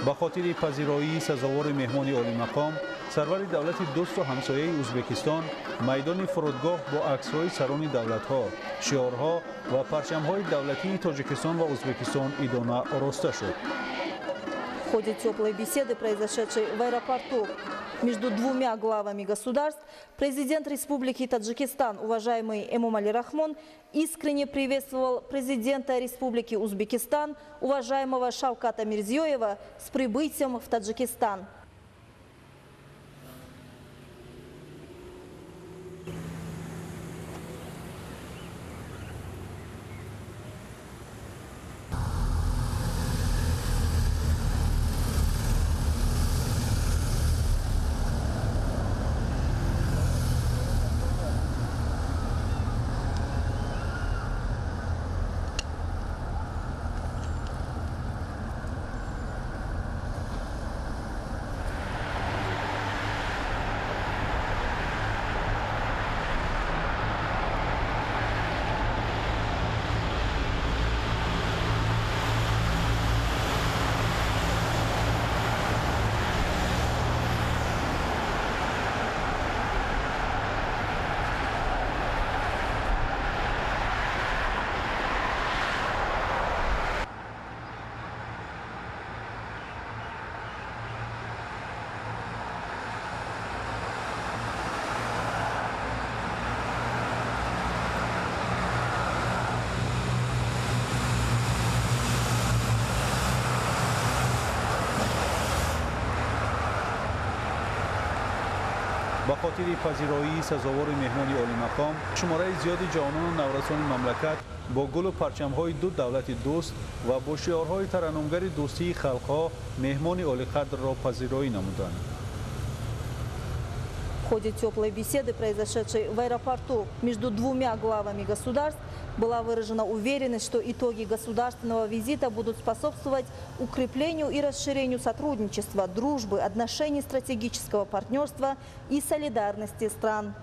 Ба хотири пазироии сазовори меҳмони олимақом, сарвари давлати дӯсту ҳамсояи Ӯзбекистон майдони фурудгоҳ бо аксҳои сарони давлатҳо, шиорҳо ва парчамҳои давлатии Тоҷикистон ва Ӯзбекистон идона ороста шуд. В ходе теплой беседы, произошедшей в аэропорту между двумя главами государств, президент Республики Таджикистан, уважаемый Эмомали Рахмон, искренне приветствовал президента Республики Узбекистан, уважаемого Шавката Мирзиёева, с прибытием в Таджикистан. Ба хотири пазироии сазовори меҳмони олимақом, шумораи зиёди ҷавонону наврасони мамлакат бо гулу парчамҳои ду давлати дӯст ва бо шиорҳои тараннумгари дӯстии халқҳо меҳмони олиқадрро пазироӣ намуданд. В ходе теплой беседы, произошедшей в аэропорту между двумя главами государств, была выражена уверенность, что итоги государственного визита будут способствовать укреплению и расширению сотрудничества, дружбы, отношений стратегического партнерства и солидарности стран.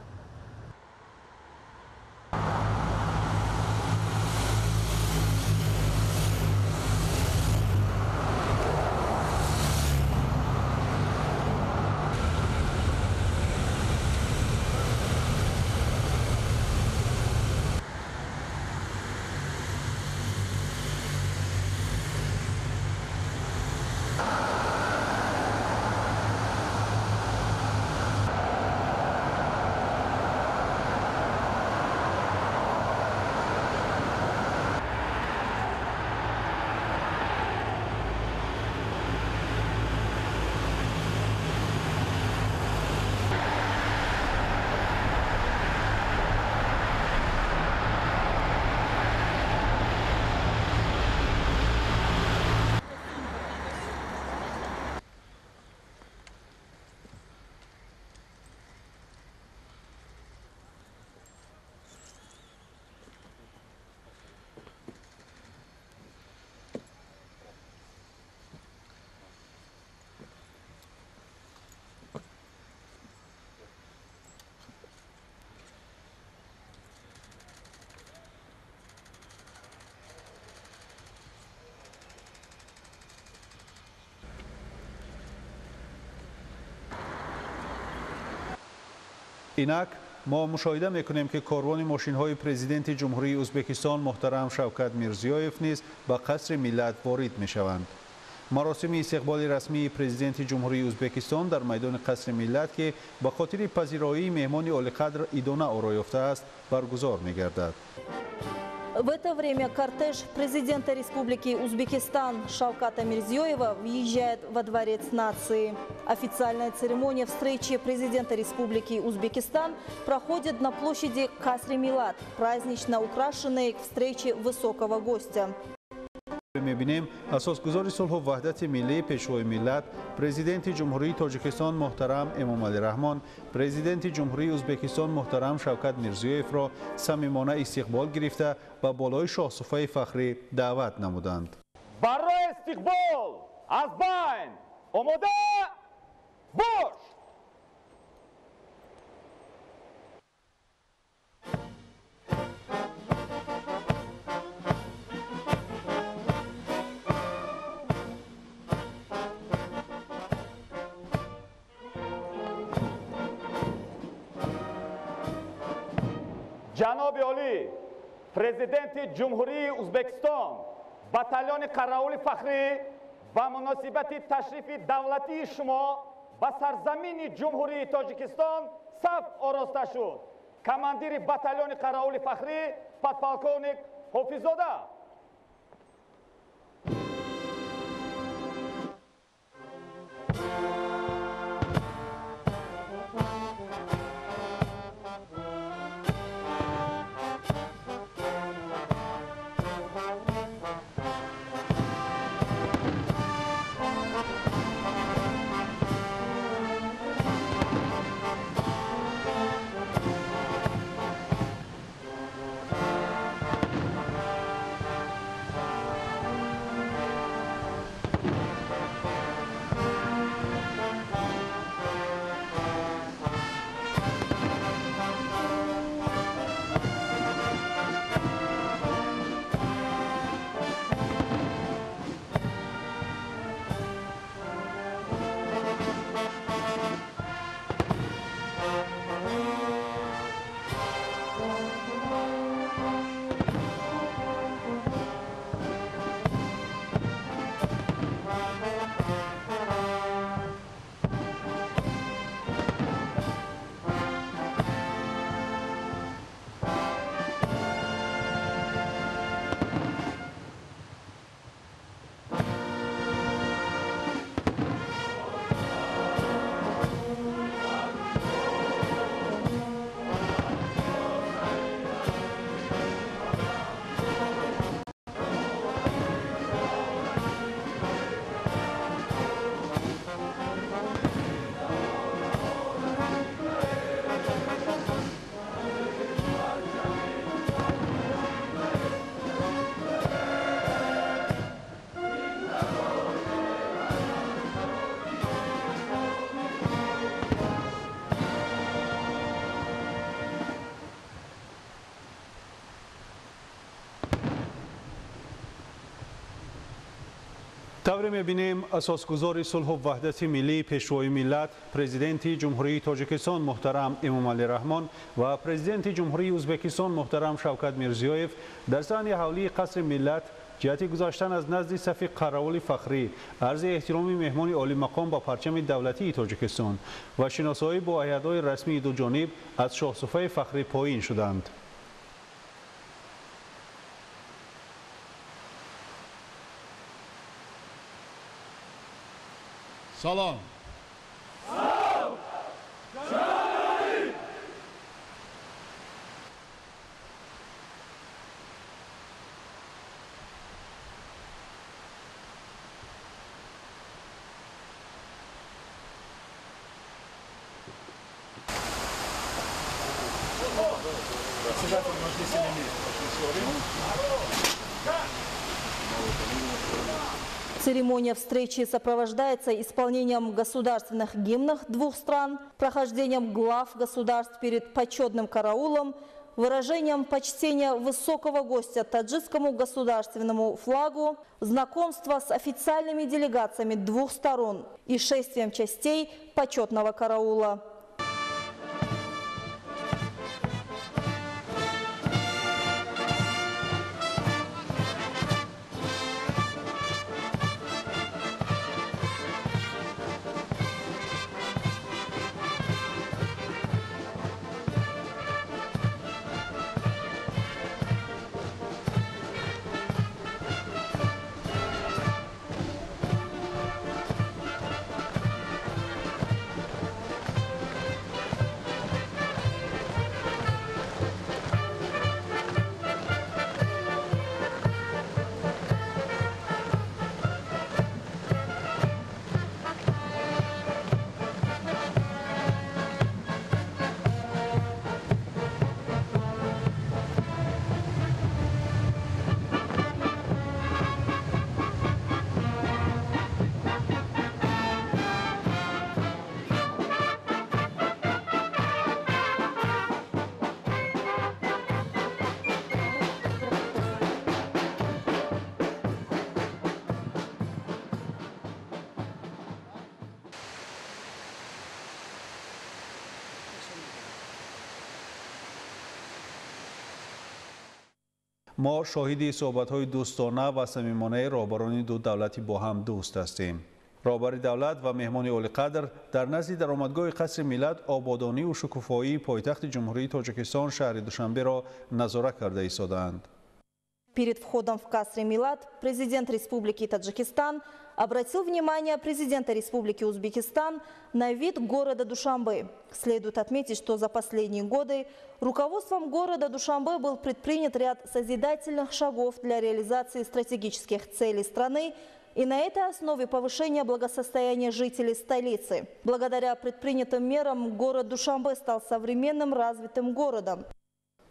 Инак мо мушоҳида мекунем, ки корвони мошинҳои президенти Ҷумҳурии Ӯзбекистон муҳтарам Шавкат Мирзиёев низ ба Қасри Миллат ворид мешаванд. Маросими истиқболи расмии президенти Ҷумҳурии Ӯзбекистон дар майдони Қасри Миллат, ки ба хотири пазироии меҳмони олиқадр идона оро ёфтааст, баргузор мегардад. В это время кортеж президента Республики Узбекистан Шавката Мирзиёева въезжает во Дворец нации. Официальная церемония встречи президента Республики Узбекистан проходит на площади Касри Милад, празднично украшенной к встрече высокого гостя. Мебинем асосгузори сулҳу ваҳдати миллӣ, пешвои миллат, президенти Ҷумҳурии Тоҷикистон муҳтарам Эмомалӣ Раҳмон президенти Ҷумҳурии Ӯзбекистон муҳтарам Шавкат Мирзиёевро самимона истиқбол гирифта ба болои шоҳсуфаи фахрӣ даъват намуданд. Барои истиқбол аз байн омода бош! Ҷаноби олӣ, президенти Ҷумҳурии Ӯзбекистон, батальони қаравули фахрӣ ба муносибати ташрифи давлатии шумо ба сарзамини Ҷумҳурии Тоҷикистон саф ороста шуд. Командири батальони қаравули фахрӣ подполковник Ҳофиззода. Тавре мебинем, асосгузори сулҳу ваҳдати миллӣ, пешвои миллат, президенти Ҷумҳурии Тоҷикистон муҳтарам Эмомалӣ Раҳмон ва президенти Ҷумҳурии Ӯзбекистон муҳтарам Шавкат Мирзиёев дар саҳни ҳавлии қасри миллат ҷиҳати гузаштан аз назди сафи қаравули фахрӣ, арзи эҳтироми меҳмони олимақом ба парчами давлатии Тоҷикистон ва шиносоӣ бо ҳайатҳои расмии дуҷониб аз шоҳсуфаи фахрӣ поин шуданд. Салом. Салом! Церемония встречи сопровождается исполнением государственных гимнов двух стран, прохождением глав государств перед почетным караулом, выражением почтения высокого гостя таджикскому государственному флагу, знакомство с официальными делегациями двух сторон и шествием частей почетного караула. Мо шоҳиди суҳбатҳои дӯстона ва самимонаи роҳбарони ду давлати бо ҳам дӯст ҳастем. Роҳбари давлат ва меҳмони олиқадр дар назди даромадгоҳи Қасри Миллат ободониву шукуфоии пойтахти Ҷумҳурии Тоҷикистон, шаҳри Душанберо назора карда истодаанд. Перед входом в Касри Милад президент Республики Таджикистан обратил внимание президента Республики Узбекистан на вид города Душанбе. Следует отметить, что за последние годы руководством города Душанбе был предпринят ряд созидательных шагов для реализации стратегических целей страны и на этой основе повышения благосостояния жителей столицы. Благодаря предпринятым мерам город Душанбе стал современным развитым городом.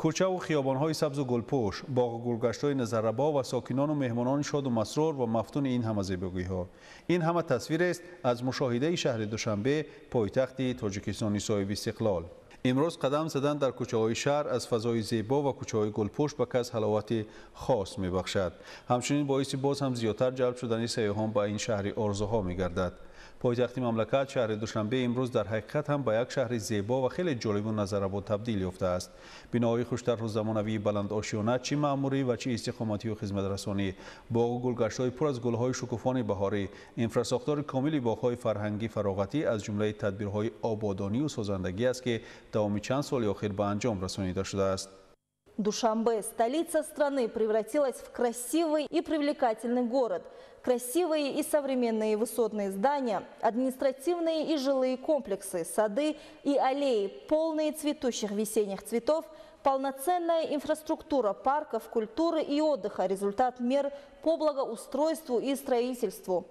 Кӯчаву хиёбонҳои сабзу гулпӯш, боғу гулгаштҳои назаррабо ва сокинону меҳмонони шоду масрур ва мафтуни ин ҳама зебогиҳо. Ин ҳама тасвирест аз мушоҳидаи шаҳри Душанбе, пойтахти Тоҷикистони соҳиби истиқлол. Имрӯз қадам задан дар кӯчаҳои шаҳр аз фазои зебо ва кӯчаҳои гулпӯш ба кас ҳаловати хос мебахшад. Ҳамчунин боиси боз ҳам зиёдтар ҷалб шудани сайёҳон ба ин шаҳри орзуҳо мегардад. Пойтахти мамлакат, шаҳри Душанбе, имрӯз дар ҳақиқат ҳам ба як шаҳри зебо ва хеле ҷолибу назаррабо табдил ёфтааст. Биноҳои хуштарҳу замонавии баландошёна, чӣ маъмурӣ ва чӣ истиқоматию хизматрасонӣ, боғу гулгаштҳои пур аз гулҳои шукуфони баҳорӣ, инфрасохтори комили боғҳои фарҳангӣ фароғатӣ аз ҷумлаи тадбирҳои ободонию созандагӣ аст, ки давоми чанд соли охир ба анҷом расонида шудааст. Душанбе, столица страны, превратилась в красивый и привлекательный город. Красивые и современные высотные здания, административные и жилые комплексы, сады и аллеи, полные цветущих весенних цветов, полноценная инфраструктура парков, культуры и отдыха – результат мер по благоустройству и строительству.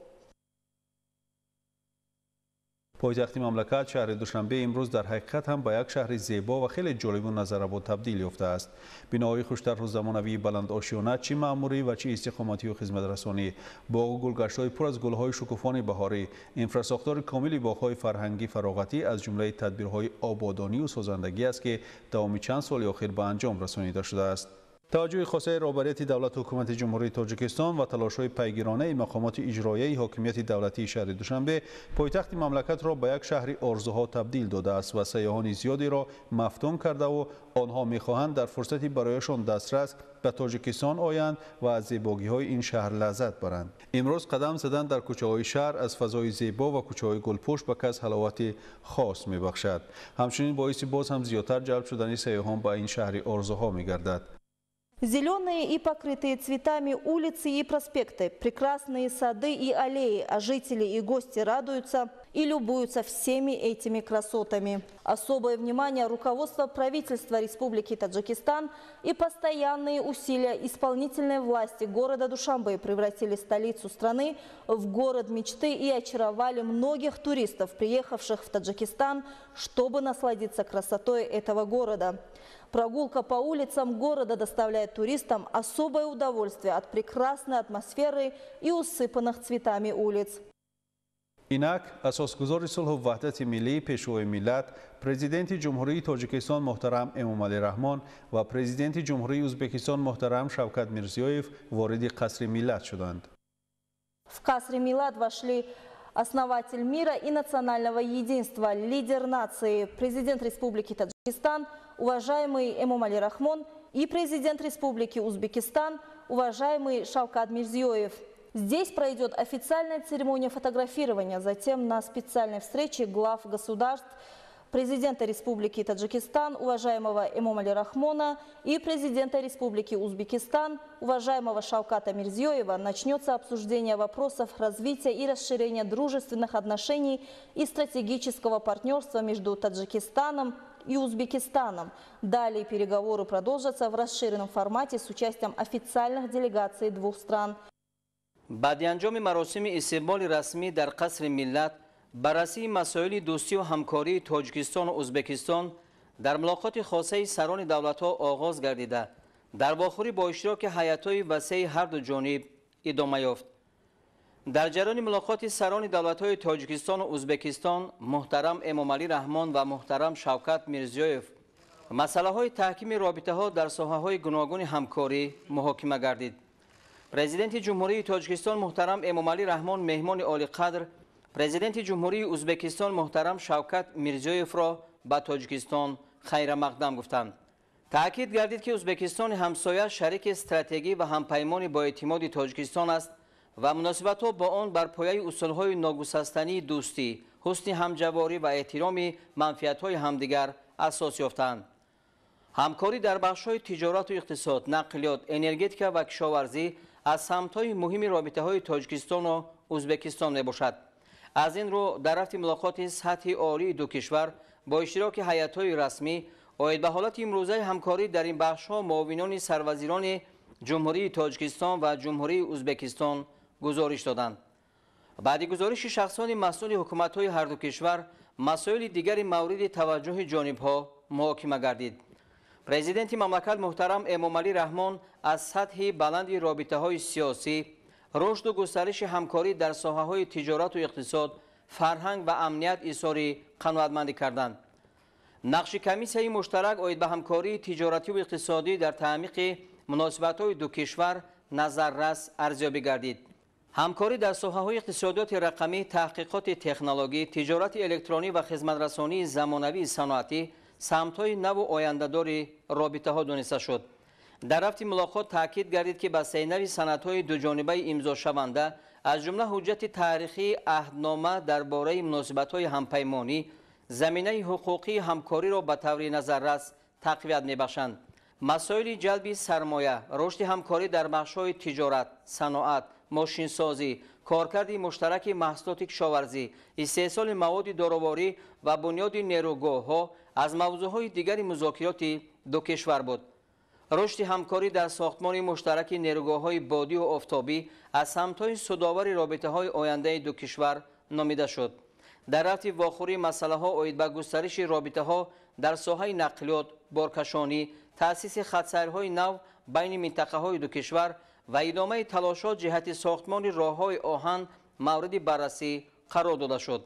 Пойтахти мамлакат, шаҳри Душанбе, имрӯз дар ҳақиқат ҳам ба як шаҳри зебо ва хеле ҷолибу назаррабо табдил ёфтааст. Биноҳои хуштарҳу замонавии баландошёна, чӣ маъмурӣ ва чӣ истиқоматию хизматрасонӣ, боғу гулгаштҳои пур аз гулҳои шукуфони баҳорӣ, инфрасохтори комили боғҳои фарҳангӣ фароғатӣ аз ҷумлаи тадбирҳои ободонию созандагӣ аст, ки давоми чанд соли охир ба анҷом расонида шудааст. Таваҷҷӯҳи хосаи роҳбарияти давлату ҳукумати Ҷумҳурии Тоҷикистон ва талошҳои пайгиронаи мақомоти иҷроияи ҳокимияти давлатии шаҳри Душанбе пойтахти мамлакатро ба як шаҳри орзуҳо табдил додааст ва сайёҳони зиёдеро мафтун кардаву онҳо мехоҳанд дар фурсати барояшон дастрас ба Тоҷикистон оянд ва аз зебогиҳои ин шаҳр лаззат баранд. Имрӯз қадам задан дар кӯчаҳои шаҳр аз фазои зебо ва кӯчаҳои гулпӯш ба кас ҳаловати хос мебахшад. Ҳамчунин боиси боз ҳам зиёдтар ҷалб шудани сайёҳон ба ин шаҳри орзуҳо мегардад. Зеленые и покрытые цветами улицы и проспекты, прекрасные сады и аллеи, а жители и гости радуются и любуются всеми этими красотами. Особое внимание руководства правительства Республики Таджикистан и постоянные усилия исполнительной власти города Душанбе превратили столицу страны в город мечты и очаровали многих туристов, приехавших в Таджикистан, чтобы насладиться красотой этого города. Прогулка по улицам города доставляет туристам особое удовольствие от прекрасной атмосферы и усыпанных цветами улиц. Инак асосгузори сулҳу ваҳдати миллӣ, Пешвои миллат, Президенти Ҷумҳурии Тоҷикистон муҳтарам Эмомалӣ Раҳмон ва Президенти Ҷумҳурии Ӯзбекистон муҳтарам Шавкат Мирзиёев вориди Қасри Миллат шуданд. В Касри Милад вошли основатель мира и национального единства, лидер нации, президент Республики Таджикистан, уважаемый Эмомали Рахмон, и президент Республики Узбекистан, уважаемый Шавкат Мирзиёев. Здесь пройдет официальная церемония фотографирования, затем на специальной встрече глав государств, президента Республики Таджикистан, уважаемого Эмомали Рахмона, и президента Республики Узбекистан, уважаемого Шавката Мирзиёева, начнется обсуждение вопросов развития и расширения дружественных отношений и стратегического партнерства между Таджикистаном и Узбекистаном. Далее переговоры продолжатся в расширенном формате с участием официальных делегаций двух стран. Баъди анҷоми маросими истиқболи расмӣ дар Қасри Миллат, баррасии масоили дӯстию ҳамкории Тоҷикистону Ӯзбекистон дар мулоқоти хосаи сарони давлатҳо оғоз гардида, дар вохӯрӣ бо иштироки ҳайатҳои васеи ҳарду ҷониб идома ёфт. Дар ҷараёни мулоқоти сарони давлатҳои Тоҷикистону Ӯзбекистон муҳтарам Эмомалӣ Раҳмон ва муҳтарам Шавкат Мирзиёев масъалаҳои таҳкими робитаҳо дар соҳаҳои гуногуни ҳамкорӣ муҳокима гардид. Президенти Ҷумҳурии Тоҷикистон муҳтарам Эмомалӣ Раҳмон меҳмони олиқадр, Президенти Ҷумҳурии Ӯзбекистон муҳтарам Шавкат Мирзиёевро ба Тоҷикистон хайрамақдам гуфтанд. Таъкид гардид, ки Ӯзбекистони ҳамсоя шарики стратегӣ ва ҳампаймони боэътимоди Тоҷикистон аст ва муносибатҳо бо он бар пояи усулҳои ногусастании дӯстӣ, ҳусни ҳамҷаворӣ ва эҳтироми манфиатҳои ҳамдигар асос ёфтаанд. Ҳамкорӣ дар бахшҳои тиҷорату иқтисод, нақлиёт, энергетика ва кишоварзӣ аз самтҳои муҳими робитаҳои Тоҷикистону Ӯзбекистон мебошад. Аз ин рӯ дар рафти мулоқоти сатҳи олии ду кишвар бо иштироки ҳайатҳои расмӣ оид ба ҳолати имрӯзаи ҳамкорӣ дар ин бахшҳо муовинони сарвазирони Ҷумҳурии Тоҷикистон ва Ҷумҳурии Ӯзбекистон гузориш доданд. Баъди гузориши шахсони масъули ҳукуматҳои ҳарду кишвар масоили дигари мавриди таваҷҷӯҳи ҷонибҳо муҳокима гардид. Президенти мамлакат муҳтарам Эмомалӣ Раҳмон аз сатҳи баланди робитаҳои сиёсӣ, рушду густариши ҳамкорӣ дар соҳаҳои тиҷорату иқтисод, фарҳанг ва амният изҳори қаноатмандӣ карданд. Нақши комиссияи муштарак оид ба ҳамкории тиҷоративу иқтисодӣ дар таъмиқи муносибатҳои ду кишвар назаррас арзёбӣ гардид. Ҳамкорӣ дар соҳаҳои иқтисодиёти рақамӣ, таҳқиқоти технологӣ, тиҷорати электронӣ ва хизматрасонии замонавии саноатӣ самтҳои наву ояндадори робитаҳо дониста шуд. Дар рафти мулоқот таъкид гардид, ки бастаи нави санадҳои дуҷонибаи имзошаванда, аз ҷумла ҳуҷҷати таърихии аҳднома дар бораи муносибатҳои ҳампаймонӣ, заминаи ҳуқуқии ҳамкориро ба таври назаррас тақвият мебахшанд. Масоили ҷалби сармоя, рушди ҳамкорӣ дар бахшҳои тиҷорат, саноат, мошинсозӣ, коркарди муштараки маҳсулоти кишоварзӣ, истеҳсоли маводи дороворӣ ва бунёди нерӯгоҳҳо аз мавзӯъҳои дигари музокироти ду кишвар буд. Рушди ҳамкорӣ дар сохтмони муштараки нерӯгоҳҳои бодию офтобӣ аз самтҳои судовари робитаҳои ояндаи ду кишвар номида шуд. Дар рафти вохӯрии масъалаҳо оид ба густариши робитаҳо дар соҳаи нақлиёт, боркашонӣ, таъсиси хатсайрҳои нав байни минтақаҳои ду кишвар ва идомаи талошот ҷиҳати сохтмони роҳҳои оҳан мавриди баррасӣ қарор дода шуд.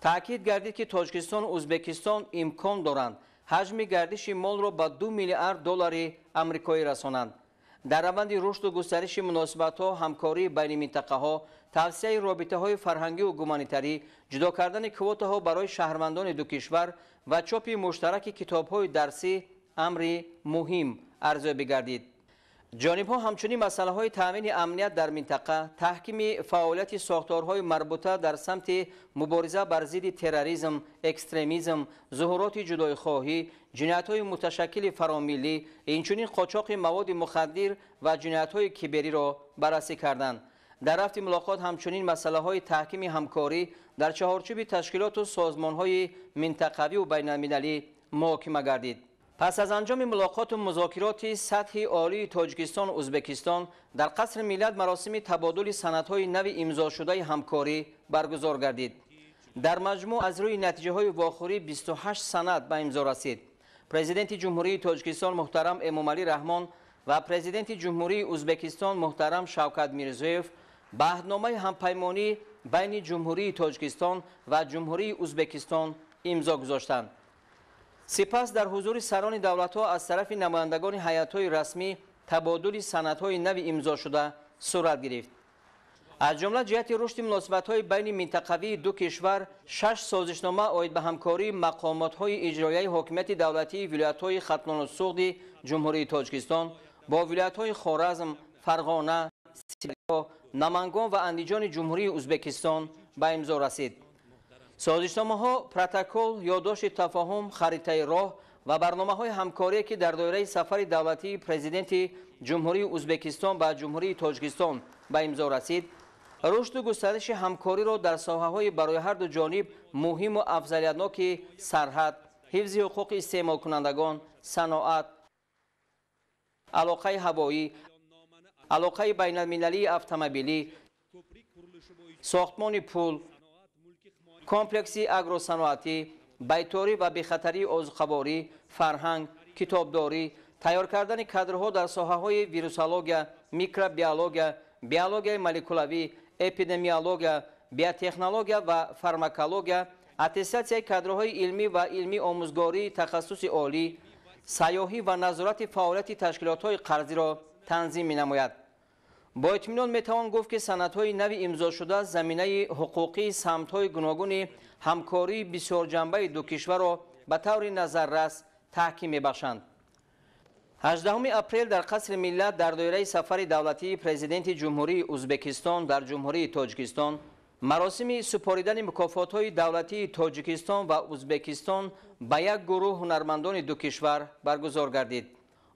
Таъкид гардид, ки Тоҷикистону Ӯзбекистон имкон доранд ҳаҷми гардиши молро ба 2 миллиард доллари амрикоӣ расонанд. Дар раванди рушду густариши муносибатҳо, ҳамкории байни минтақаҳо, тавсияи робитаҳои фарҳангию гуманитарӣ, ҷудо кардани квотаҳо барои шаҳрвандони ду кишвар ва чопи муштараки китобҳои дарсӣ амри муҳим арзёбӣ гардид. Ҷонибҳо ҳамчунин масъалаҳои таъмини амният дар минтақа, таҳкими фаъолияти сохторҳои марбута дар самти мубориза бар зидди терроризм, экстремизм, зуҳуроти ҷудоихоҳӣ, ҷиноятҳои муташаккили фаромиллӣ, инчунин қочоқи маводи мухаддир ва ҷиноятҳои кибериро баррасӣ карданд. Дар рафти мулоқот ҳамчунин масъалаҳои таҳкими ҳамкорӣ дар чаҳорчӯби ташкилоту созмонҳои минтақавию байналмилалӣ муҳокима гардид. Пас аз анҷоми мулоқоту музокироти сатҳи олии Тоҷикистону Ӯзбекистон дар Қасри Миллат маросими табодули санадҳои нави имзошудаи ҳамкорӣ баргузор гардид. Дар маҷмӯъ аз рӯи натиҷаҳои вохӯрӣ 28 санад ба имзо расид. Президенти Ҷумҳурии Тоҷикистон муҳтарам Эмомалӣ Раҳмон ва Президенти Ҷумҳурии Ӯзбекистон муҳтарам Шавкат Мирзиёев ба аҳдномаи ҳампаймонӣ байни Ҷумҳурии Тоҷикистон ва Ҷумҳурии Ӯзбекистон имзо гузоштанд. Сипас дар ҳузури сарони давлатҳо аз тарафи намояндагони ҳайатҳои расмӣ табодули санадҳои нави имзошуда сурат гирифт. Аз ҷумла ҷиҳати рушди муносибатҳои байни минтақавии ду кишвар 6 созишнома оид ба ҳамкории мақомотҳои иҷроияи ҳокимияти давлатии вилоятҳои Хатлону Суғди Ҷумҳурии Тоҷикистон бо вилоятҳои Хоразм, Фарғона, Сирдарё, Намангон ва Андиҷони Ҷумҳурии Ӯзбекистон ба имзо расид. Созишномаҳо, протокол, ёддошти тафоҳум, харитаи роҳ ва барномаҳои ҳамкорие, ки дар доираи сафари давлатии Президенти Ҷумҳурии Ӯзбекистон ба Ҷумҳурии Тоҷикистон ба имзо расид, рушду густариши ҳамкориро дар соҳаҳои барои ҳарду ҷониб муҳиму афзалиятноки сарҳад, ҳифзи ҳуқуқи истеъмолкунандагон, саноат, алоқаи ҳавоӣ, алоқаи байналмилалии автомобилӣ, сохтмони пул, комплекси агросаноатӣ, байторӣ ва бехатарии озуқаворӣ, фарҳанг, китобдорӣ, тайёр кардани кадрҳо дар соҳаҳои вирусология, микробиология, биологияи молекулавӣ, эпидемиология, биотехнология ва фармакология, аттестатсияи кадрҳои илмӣ ва илмӣ омӯзгории тахассуси олӣ, сайёҳӣ ва назорати фаъолияти ташкилотҳои қарзиро танзим менамояд. Бо итминон метавон гуфт, ки санадҳои нави имзошуда заминаи ҳуқуқии самтҳои гуногуни ҳамкории бисёрҷанбаи ду кишварро ба таври назаррас таҳким мебахшанд. 18 апрел дар Қасри Миллат дар доираи сафари давлатии Президенти Ҷумҳурии Узбекистон дар Ҷумҳурии Тоҷикистон маросими супоридани мукофотҳои давлатии Тоҷикистон ва Узбекистон ба як гурӯҳ ҳунармандони ду кишвар баргузор гардид.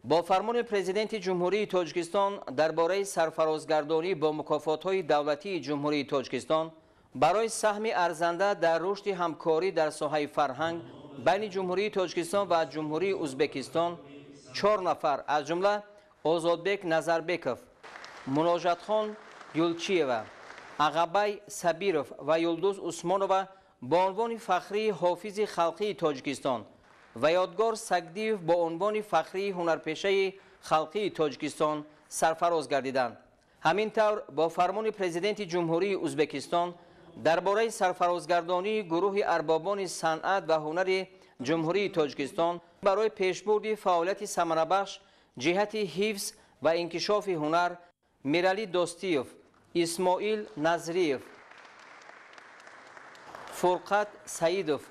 Бо фармони Президенти Ҷумҳурии Тоҷикистон дар бораи сарфарозгардонӣ бо мукофотҳои давлатии Ҷумҳурии Тоҷикистон барои саҳми арзанда дар рушди ҳамкорӣ дар соҳаи фарҳанг байни Ҷумҳурии Тоҷикистон ва Ҷумҳурии Узбекистон 4 нафар аз ҷумла Озодбек Назарбеков, Муножатхон Юлчиева, Ағабай Сабиров ва Юлдуз Усмонова бо унвони фахрии ҳофизи халқии Тоҷикистон ва Ёдгор Сагдиев бо унвони фахрии ҳунарпешаи халқии Тоҷикистон сарфароз гардиданд. Ҳамин тавр бо фармони Президенти Ҷумҳурии Узбекистон дар бораи сарфарозгардонии гурӯҳи арбобони санъат ва ҳунари Ҷумҳурии Тоҷикистон барои пешбурди фаъолияти самарабахш ҷиҳати ҳифз ва инкишофи ҳунар Мирали Достиев, Исмоил Назриев, Фурқат Саидов,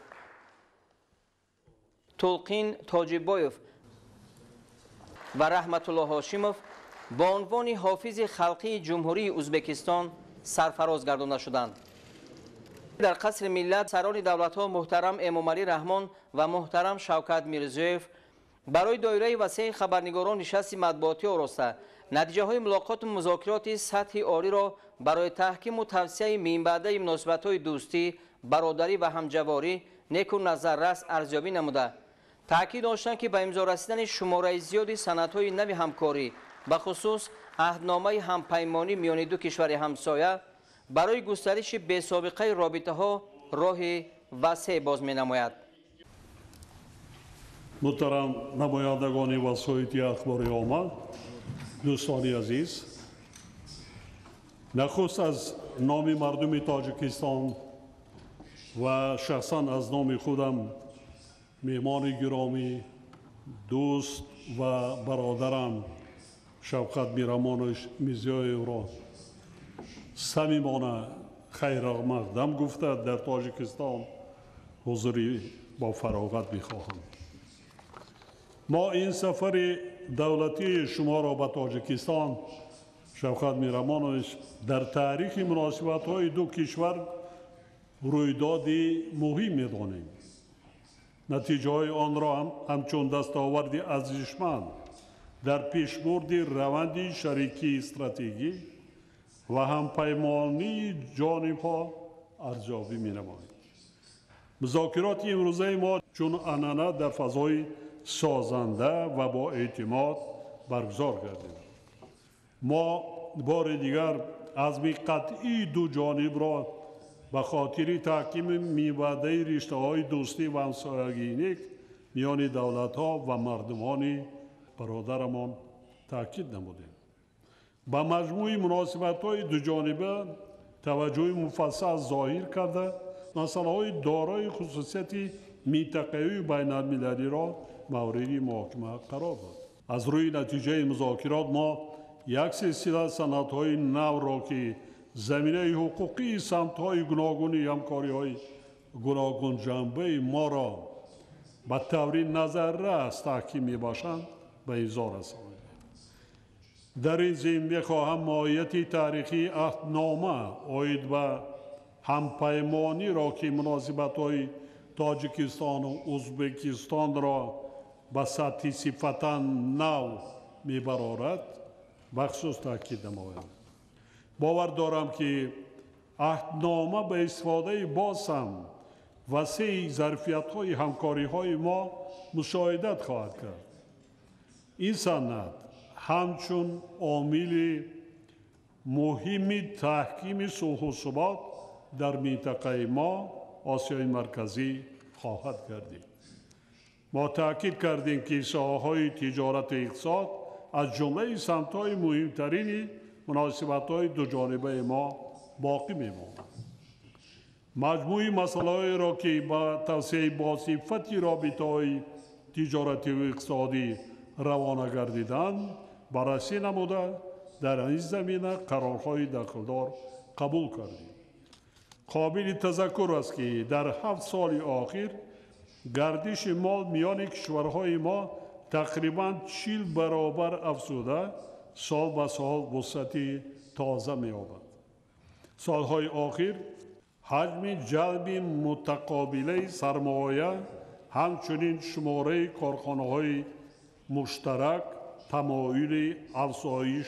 Тулқин Тоҷибоев ва Раҳматулло Ҳошимов бо унвони ҳофизи халқии Ҷумҳурии Узбекистон сарфароз гардонда шуданд. Дар Қасри Миллат сарони давлатҳо муҳтарам Эмомалӣ Раҳмон ва муҳтарам Шавкат Мирзиёев барои доираи васеи хабарнигорон нишасти матбуотӣ ороста натиҷаҳои мулоқоту музокироти сатҳи олиро барои таҳкиму тавсияи минбаъдаи муносибатҳои дӯстӣ, бародарӣ ва ҳамҷаворӣ неку назаррас арзёбӣ намуда. Таъкид доштанд, ки ба имзо расидани шумораи зиёди санадҳои нави ҳамкорӣ, бахусус аҳдномаи ҳампаймонӣ миёни ду кишвари ҳамсоя барои густариши бесобиқаи робитаҳо роҳи васеъ боз менамояд. Муҳтарам намояндагони васоити ахбори омма, дӯстони азиз, нахуст аз номи мардуми Тоҷикистон ва шахсан аз номи худам меҳмони гиромӣ, дӯст ва бародарам Шавкат Миромонович Мирзиёевро самимона хайрмақдам гуфта дар Тоҷикистон ҳузури бо фароғат мехоҳам. Мо ин сафари давлатии шуморо ба Тоҷикистон, Шавкат Миромонович, дар таърихи муносибатҳои ду кишвар рӯйдоди муҳим медонем. Натиҷаҳои онро ҳамчун дастоварди арзишманд дар пешбурди раванди шарикии стратегӣ ва ҳампаймонии ҷонибҳо арзёбӣ менамоем. Музокироти имрӯзаи мо чун анъана дар фазои созанда ва бо эътимод баргузор гардид. Мо бори дигар азми қатъии ду ҷонибро ба хотири таҳкими минбаъдаи риштаҳои дӯстӣ ва ҳамсоягии нек миёни давлатҳо ва мардумони бародарамон таъкид намудем. Ба маҷмӯи муносибатҳои дуҷониба таваҷҷӯҳи муфассал зоҳир карда, масъалаҳои дорои хусусияти минтақавию байналмилалиро мавриди муҳокима қарор дод. Аз рӯи натиҷаи музокирот мо як силсила санадҳои навро, ки заминаи ҳуқуқии самтҳои гуногуни ҳамкориҳои гуногунҷанбаи моро ба таври назаррас таҳким мебошанд, ба имзо расонидем. Дар ин зимн мехоҳам моҳияти таърихии аҳднома оид ба ҳампаймониро, ки муносибатҳои Тоҷикистону Узбекистонро ба сатҳи сифатан нав мебарорад, бахусус таъкид намоям. Бовар дорам, ки аҳднома ба истифодаи боз ҳам васеи зарфиятҳои ҳамкориҳои мо мусоидат хоҳад кард. Ин санад ҳамчун омили муҳими таҳкими сулҳу субот дар минтақаи мо Осиёи Марказӣ хоҳад гардид. Мо таъкид кардем, ки соҳаҳои тиҷорату иқтисод аз ҷумлаи самтҳои муҳимтарини муносибатҳои дуҷонибаи мо боқӣ мемонад. Маҷмӯи масъалаҳоеро, ки ба тавсеаи босифати робитаҳои тиҷоративу иқтисодӣ равона гардиданд, баррасӣ намуда, дар ин замина қарорҳои дахлдор қабул кардем. Қобили тазаккур аст, ки дар 7 соли охир гардиши мол миёни кишварҳои мо тақрибан 40 баробар афзуда, сол ба сол вусъати тоза меёбад. Солҳои охир ҳаҷми ҷалби мутақобилаи сармоя, ҳамчунин шумораи корхонаҳои муштарак тамоюли афзоиш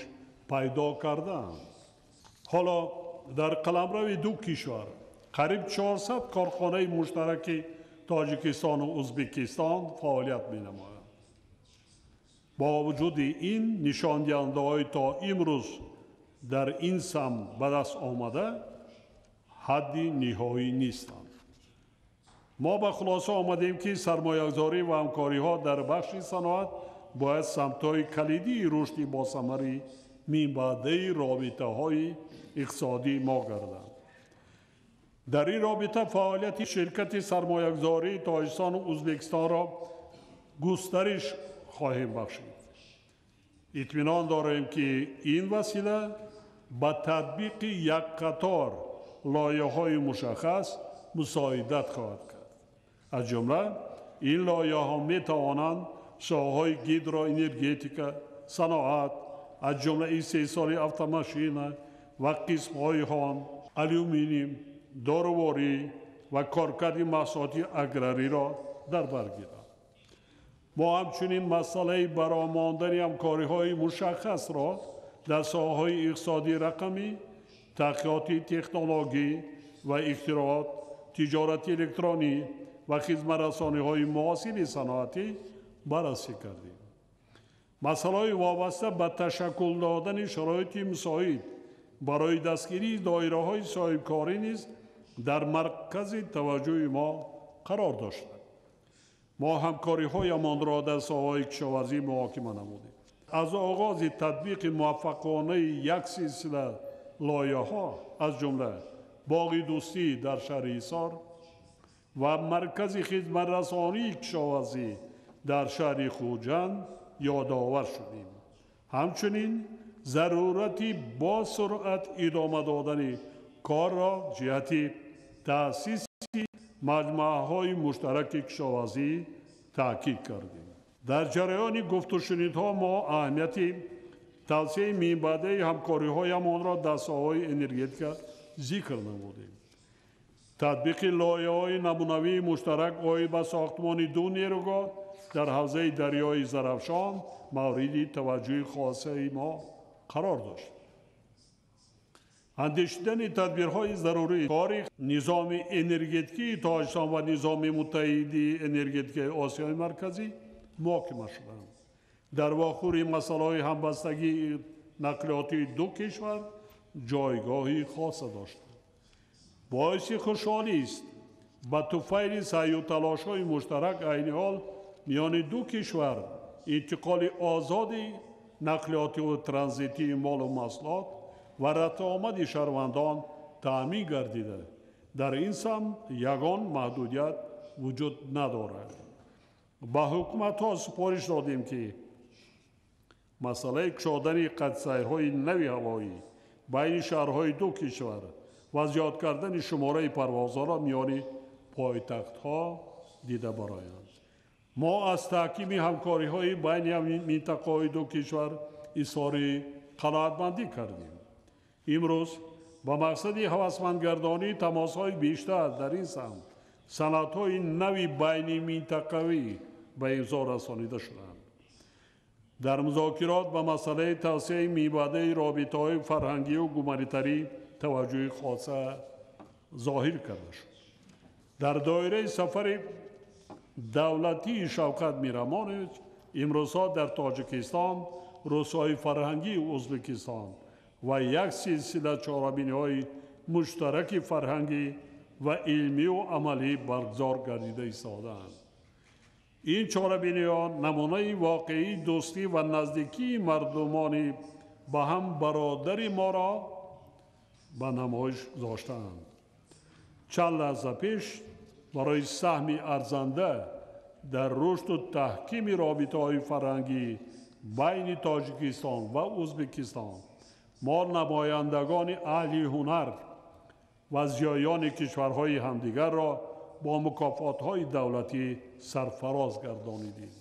пайдо кардаанд. Ҳоло дар қаламрави ду кишвар қариб 400 корхонаи муштараки Тоҷикистону Ӯзбекистон фаъолият менамоянд. Бо вуҷуди ин нишондиҳандаҳои то имрӯз дар ин самт ба даст омада ҳадди ниҳоӣ нестанд. Мо ба хулоса омадем, ки сармоягузорӣ ва ҳамкориҳо дар бахши саноат бояд самтҳои калидии рушди босамари минбаъдаи робитаҳои иқтисодии мо гарданд. Дар ин робита фаъолияти ширкати сармоягузории Тоҷикистону Ӯзбекистонро густариш хоҳем бахшид. Итминон дорем, ки ин васила ба татбиқи як қатор лоиҳаҳои мушаххас мусоидат хоҳад кард. Аз ҷумла ин лоиҳаҳо метавонанд соҳаҳои гидроэнергетика, саноат, аз ҷумла истеҳсоли автомашина ва қисмҳои он, алюминий, доруворӣ ва коркарди маҳсулоти аграриро дар бар гиранд. Мо ҳамчунин масъалаи баромондани ҳамкориҳои мушаххасро дар соҳаҳои иқтисодии рақамӣ, таҳқиқоти технологӣ ва ихтироот, тиҷорати электронӣ ва хизматрасониҳои муосири саноатӣ баррасӣ кардем. Масъалаҳои вобаста ба ташаккул додани шароити мусоид барои дастгирии доираҳои соҳибкорӣ низ дар маркази таваҷҷӯҳи мо қарор доштанд. Мо ҳамкориҳоямонро дар соҳаҳои кишоварзӣ муҳокима намудем. Аз оғози татбиқи муваффақонаи як силсила лоиҳаҳо, аз ҷумла боғи дӯстӣ дар шаҳри Ҳисор ва маркази хизматрасонии кишоварзӣ дар шаҳри Хуҷанд ёдовар шудем. Ҳамчунин зарурати бо суръат идома додани корро ҷиҳати таъсиси маҷмӯаҳои муштараки кишоварзӣ таъкид кардем. Дар ҷараёни гуфтушунидҳо мо аҳамияти тавсеаи минбаъдаи ҳамкориҳоямонро дар соҳаҳои энергетика зикр намудем. Татбиқи лоиҳаҳои намунавии муштарак оид ба сохтмони ду нерӯгоҳ дар ҳавзаи дарёи Зарафшон мавриди таваҷҷӯҳи хосаи мо қарор дошт. Андешидани тадбирҳои зарурӣ кори низоми энергетикии Тоҷикистон ва низоми муттаҳиди энергетикаи Осиёи Марказӣ муҳокима шуданд. Дар вохӯри масъалаҳои ҳамбастагии нақлиётии ду кишвар ҷойгоҳи хоса доштанд. Боиси хушҳолист, ба туфайли саъю талошҳои муштарак айни ҳол миёни ду кишвар интиқоли озоди нақлиётиву транзитии молу маҳсулот ва рафтуомади шаҳрвандон таъмин гардида, дар ин самт ягон маҳдудият вуҷуд надорад. Ба ҳукуматҳо супориш додем, ки масъалаи кушодани қатсайрҳои нави ҳавоӣ байни шаҳрҳои ду кишвар ва зиёд кардани шумораи парвозҳоро миёни пойтахтҳо дида бароянд. Мо аз таҳкими ҳамкориҳои байни минтақаҳои ду кишвар изҳори қаноатмандӣ кардем. Имрӯз ба мақсади ҳавасмандгардонии тамосҳои бештар дар ин самт санадҳои нави байниминтақавӣ ба имзо расонида шуданд. Дар музокирот ба масъалаи тавсеаи минбаъдаи робитаҳои фарҳангию гуманитарӣ таваҷҷӯҳи хоса зоҳир карда шуд. Дар доираи сафари давлатии Шавкат Миромонович имрӯзҳо дар Тоҷикистон рӯзҳои фарҳангии Ӯзбекистон ва як силсила чорабиниҳои муштараки фарҳангӣ ва илмию амалӣ баргузор гардида истодаанд. Ин чорабиниҳо намунаи воқеии дӯстӣ ва наздикии мардумони ба ҳам бародари моро ба намоиш гузоштаанд. Чанд лаҳза пеш барои саҳми арзанда дар рушду таҳкими робитаҳои фарҳангӣ байни Тоҷикистон ва Ӯзбекистон мо намояндагони аҳли ҳунар ва зиёёни кишварҳои ҳамдигарро бо мукофотҳои давлатӣ сарфароз гардонидем.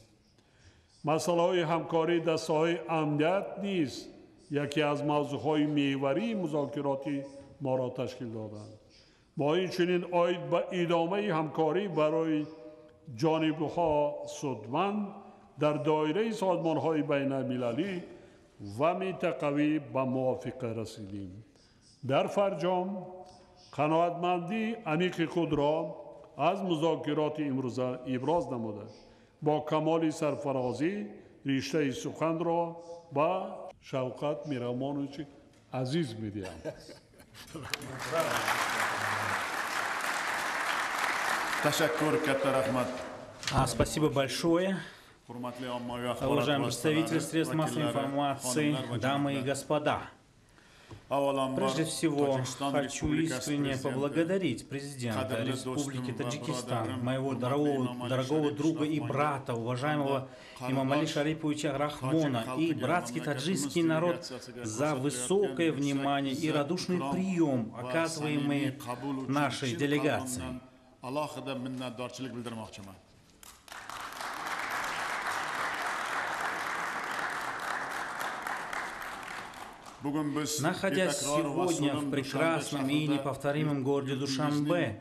Масъалаҳои ҳамкорӣ дар соҳаи амният низ яке аз мавзӯъҳои меҳварии музокироти моро ташкил доданд. Мо инчунин оид ба идомаи ҳамкорӣ барои ҷонибҳо судманд дар доираи созмонҳои байналмилалӣ ва минтақавӣ ба мувофиқа расидем. Дар фарҷом қаноатмандии амиқи худро аз музокироти имрӯза иброз намуда, бо камоли сарфарозӣ риштаи суханро ба Шавкат Миромоновичи азиз медиҳам. Ташаккур, катта раҳмат. Спасибо большое. Уважаемые представители средств массовой информации, дамы и господа. Прежде всего, хочу искренне поблагодарить президента Республики Таджикистан, моего дорогого друга и брата, уважаемого Эмомали Шариповича Рахмона и братский таджикский народ за высокое внимание и радушный прием, оказываемый нашей делегацией. Находясь сегодня в прекрасном и неповторимом городе Душанбе,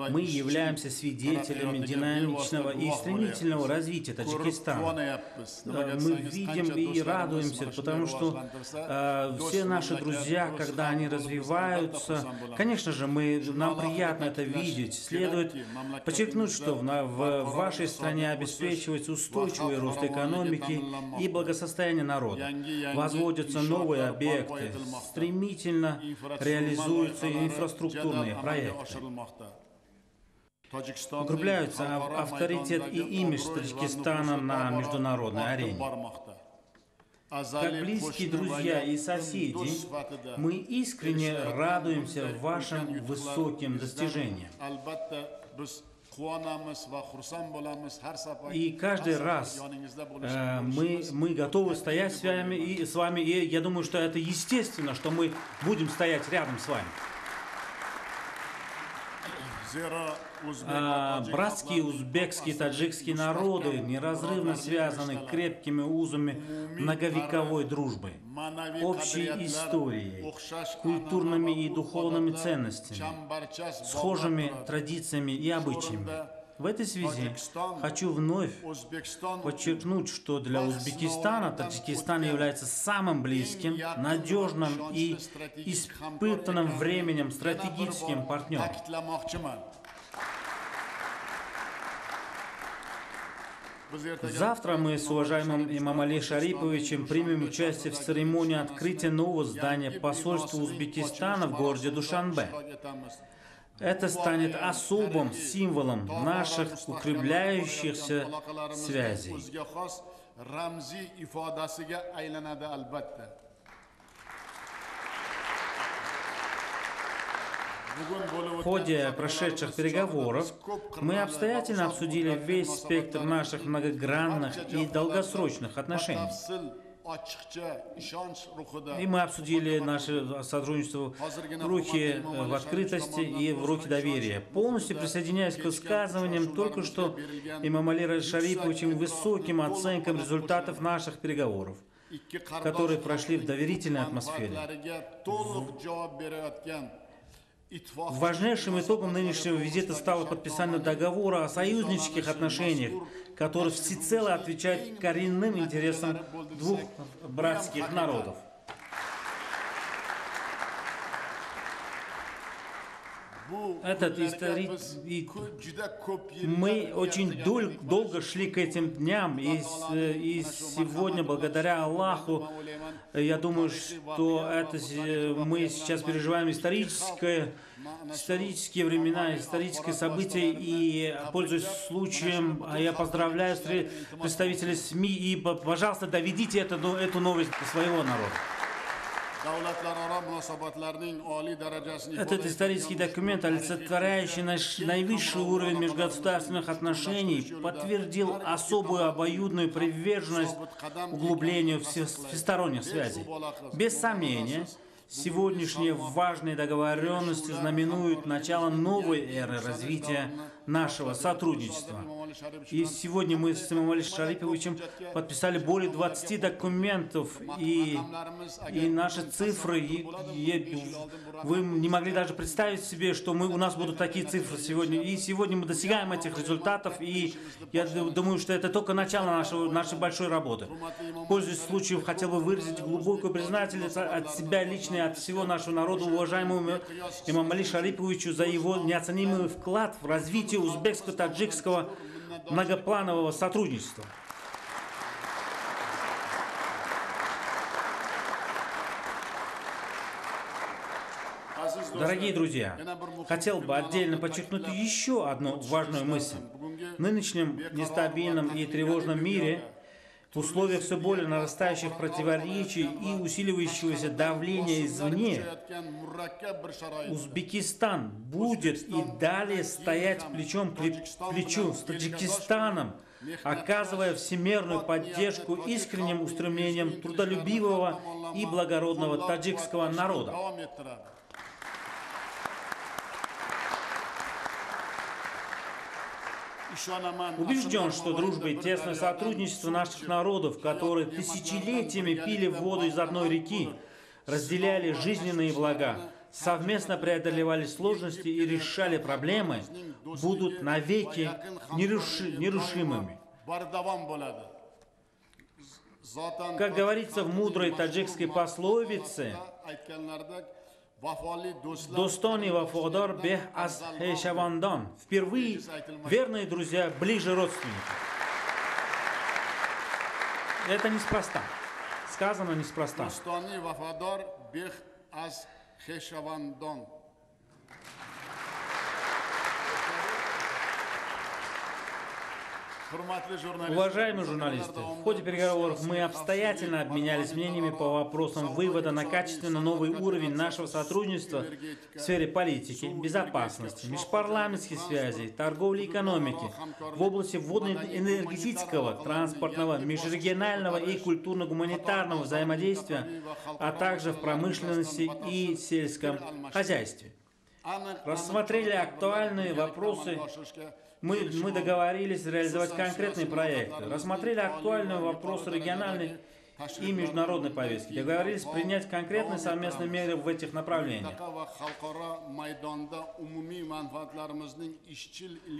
мы являемся свидетелями динамичного и стремительного развития Таджикистана. Мы видим и радуемся, потому что все наши друзья, когда они развиваются, конечно же, нам приятно это видеть. Следует подчеркнуть, что в вашей стране обеспечивается устойчивый рост экономики и благосостояние народа. Возводятся новые объекты, стремительно реализуются инфраструктурные проекты. Укрепляются авторитет и имидж Таджикистана на международной арене. Как близкие друзья и соседи, мы искренне радуемся вашим высоким достижениям. И каждый раз мы готовы стоять с вами, и я думаю, что это естественно, что мы будем стоять рядом с вами. Братские узбекские и таджикские народы неразрывно связаны крепкими узами многовековой дружбы, общей историей, культурными и духовными ценностями, схожими традициями и обычаями. В этой связи хочу вновь подчеркнуть, что для Узбекистана Таджикистан является самым близким, надежным и испытанным временем стратегическим партнером. Завтра мы с уважаемым Эмомали Шариповичем примем участие в церемонии открытия нового здания посольства Узбекистана в городе Душанбе. Это станет особым символом наших укрепляющихся связей. В ходе прошедших переговоров мы обстоятельно обсудили весь спектр наших многогранных и долгосрочных отношений. И мы обсудили наше сотрудничество в рухе, в открытости и в рухе доверия. Полностью присоединяясь к высказываниям только что Эмомали Шариповичем высоким оценкам результатов наших переговоров, которые прошли в доверительной атмосфере. Важнейшим итогом нынешнего визита стало подписание договора о союзнических отношениях, который всецело отвечает коренным интересам двух братских народов. Мы очень долго шли к этим дням, и сегодня, благодаря Аллаху, я думаю, что мы сейчас переживаем исторические времена, историческое событие, и, пользуясь случаем, я поздравляю представителей СМИ, и, пожалуйста, доведите эту новость до своего народа. Этот исторический документ, олицетворяющий наш наивысший уровень межгосударственных отношений, подтвердил особую обоюдную приверженность углублению всесторонних связей. Без сомнения, Сегодняшние важные договоренности знаменуют начало новой эры развития нашего сотрудничества. И сегодня мы с Эмомали Шариповичем подписали более 20 документов, и наши цифры, вы не могли даже представить себе, что у нас будут такие цифры сегодня. И сегодня мы достигаем этих результатов, и я думаю, что это только начало нашей большой работы. Пользуясь случаем, хотел бы выразить глубокую признательность от себя лично и от всего нашего народа уважаемому Эмомали Шариповичу за его неоценимый вклад в развитие узбекско-таджикского многопланового сотрудничества. Дорогие друзья, хотел бы отдельно подчеркнуть еще одну важную мысль. В нынешнем нестабильном и тревожном мире, в условиях все более нарастающих противоречий и усиливающегося давления извне, Узбекистан будет и далее стоять плечом к плечу с Таджикистаном, оказывая всемерную поддержку искренним устремлениям трудолюбивого и благородного таджикского народа. Убежден, что дружба и тесное сотрудничество наших народов, которые тысячелетиями пили воду из одной реки, разделяли жизненные блага, совместно преодолевали сложности и решали проблемы, будут навеки нерушимыми. Как говорится в мудрой таджикской пословице, «Достони вафодар бех аз хешавандан». Впервые верные друзья ближе родственников. Это неспроста. Сказано неспроста. Достони вафодар бех аз хешавандан. Уважаемые журналисты, в ходе переговоров мы обстоятельно обменялись мнениями по вопросам вывода на качественно новый уровень нашего сотрудничества в сфере политики, безопасности, межпарламентских связей, торговли и экономики, в области водно-энергетического, транспортного, межрегионального и культурно-гуманитарного взаимодействия, а также в промышленности и сельском хозяйстве. Рассмотрели актуальные вопросы. Мы договорились реализовать конкретные проекты, рассмотрели актуальные вопросы региональной и международной повестки, договорились принять конкретные совместные меры в этих направлениях.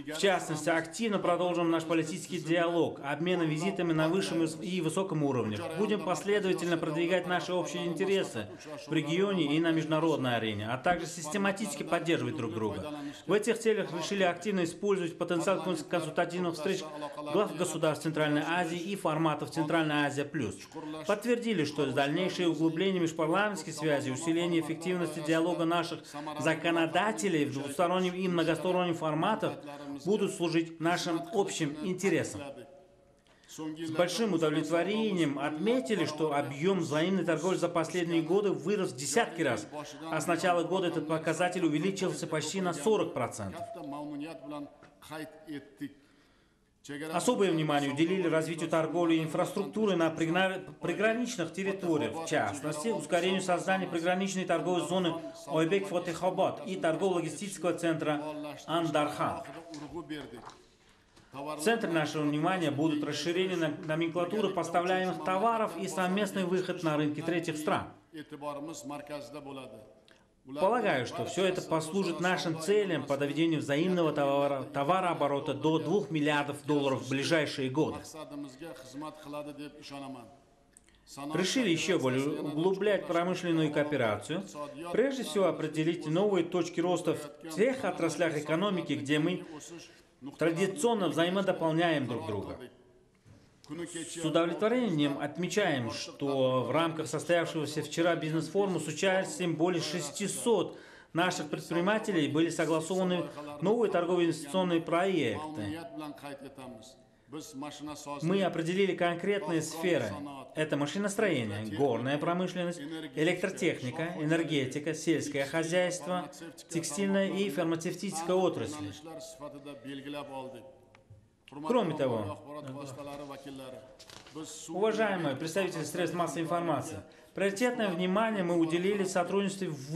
В частности, активно продолжим наш политический диалог, обмены визитами на высшем и высоком уровнях. Будем последовательно продвигать наши общие интересы в регионе и на международной арене, а также систематически поддерживать друг друга. В этих целях решили активно использовать потенциал консультативных встреч глав государств Центральной Азии и форматов Центральная Азия плюс. Подтвердили, что дальнейшее углубление межпарламентских связей, усиление эффективности диалога наших законодателей в двустороннем и многостороннем форматах будут служить нашим общим интересам. С большим удовлетворением отметили, что объем взаимной торговли за последние годы вырос в десятки раз, а с начала года этот показатель увеличился почти на 40%. Особое внимание уделили развитию торговли и инфраструктуры на приграничных территориях, в частности, ускорению создания приграничной торговой зоны Ойбек-Фотехобод и торгово-логистического центра Андархан. В центре нашего внимания будут расширение номенклатуры поставляемых товаров и совместный выход на рынки третьих стран. Полагаю, что все это послужит нашим целям по доведению взаимного товарооборота до 2 миллиардов долларов в ближайшие годы. Решили еще более углублять промышленную кооперацию, прежде всего определить новые точки роста в тех отраслях экономики, где мы традиционно взаимодополняем друг друга. С удовлетворением отмечаем, что в рамках состоявшегося вчера бизнес-форума с участием более 600 наших предпринимателей были согласованы новые торгово-инвестиционные проекты. Мы определили конкретные сферы. Это машиностроение, горная промышленность, электротехника, энергетика, сельское хозяйство, текстильная и фармацевтическая отрасли. Кроме того, уважаемые представители средств массовой информации, приоритетное внимание мы уделили сотрудничеству в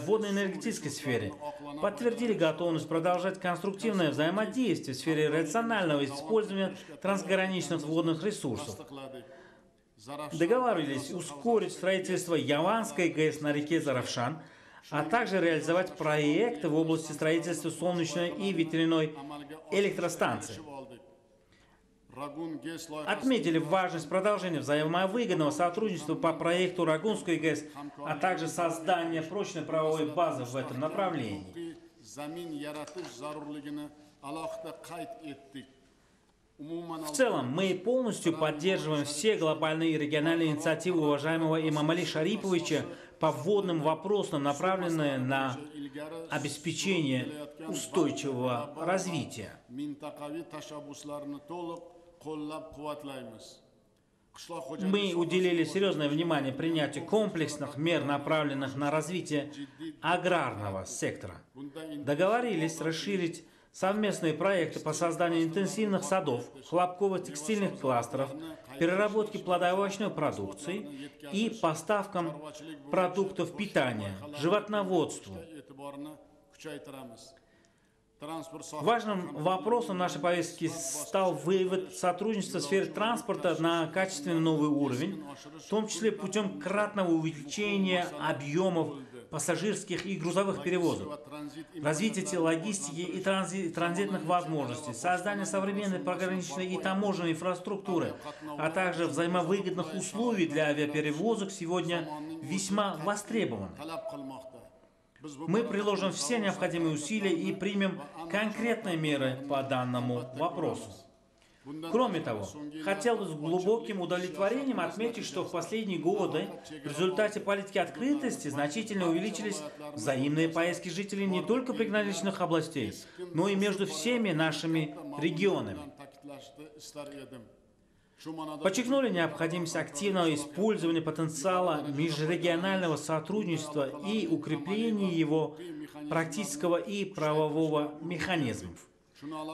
водно-энергетической сфере, подтвердили готовность продолжать конструктивное взаимодействие в сфере рационального использования трансграничных водных ресурсов. Договаривались ускорить строительство Яванской ГЭС на реке Заравшан, а также реализовать проекты в области строительства солнечной и ветряной электростанций. Отметили важность продолжения взаимовыгодного сотрудничества по проекту Рогунской ГЭС, а также создания прочной правовой базы в этом направлении. В целом, мы полностью поддерживаем все глобальные и региональные инициативы уважаемого Эмомали Шариповича по водным вопросам, направленные на обеспечение устойчивого развития. Мы уделили серьезное внимание принятию комплексных мер, направленных на развитие аграрного сектора. Договорились расширить совместные проекты по созданию интенсивных садов, хлопково-текстильных кластеров, переработке плодоовощной продукции и поставкам продуктов питания, животноводству. Важным вопросом нашей повестки стал вывод сотрудничества в сфере транспорта на качественно новый уровень, в том числе путем кратного увеличения объемов пассажирских и грузовых перевозок, развитие логистики и транзитных возможностей, создание современной пограничной и таможенной инфраструктуры, а также взаимовыгодных условий для авиаперевозок сегодня весьма востребованы. Мы приложим все необходимые усилия и примем конкретные меры по данному вопросу. Кроме того, хотел бы с глубоким удовлетворением отметить, что в последние годы в результате политики открытости значительно увеличились взаимные поездки жителей не только приграничных областей, но и между всеми нашими регионами. Подчеркнули необходимость активного использования потенциала межрегионального сотрудничества и укрепления его практического и правового механизмов.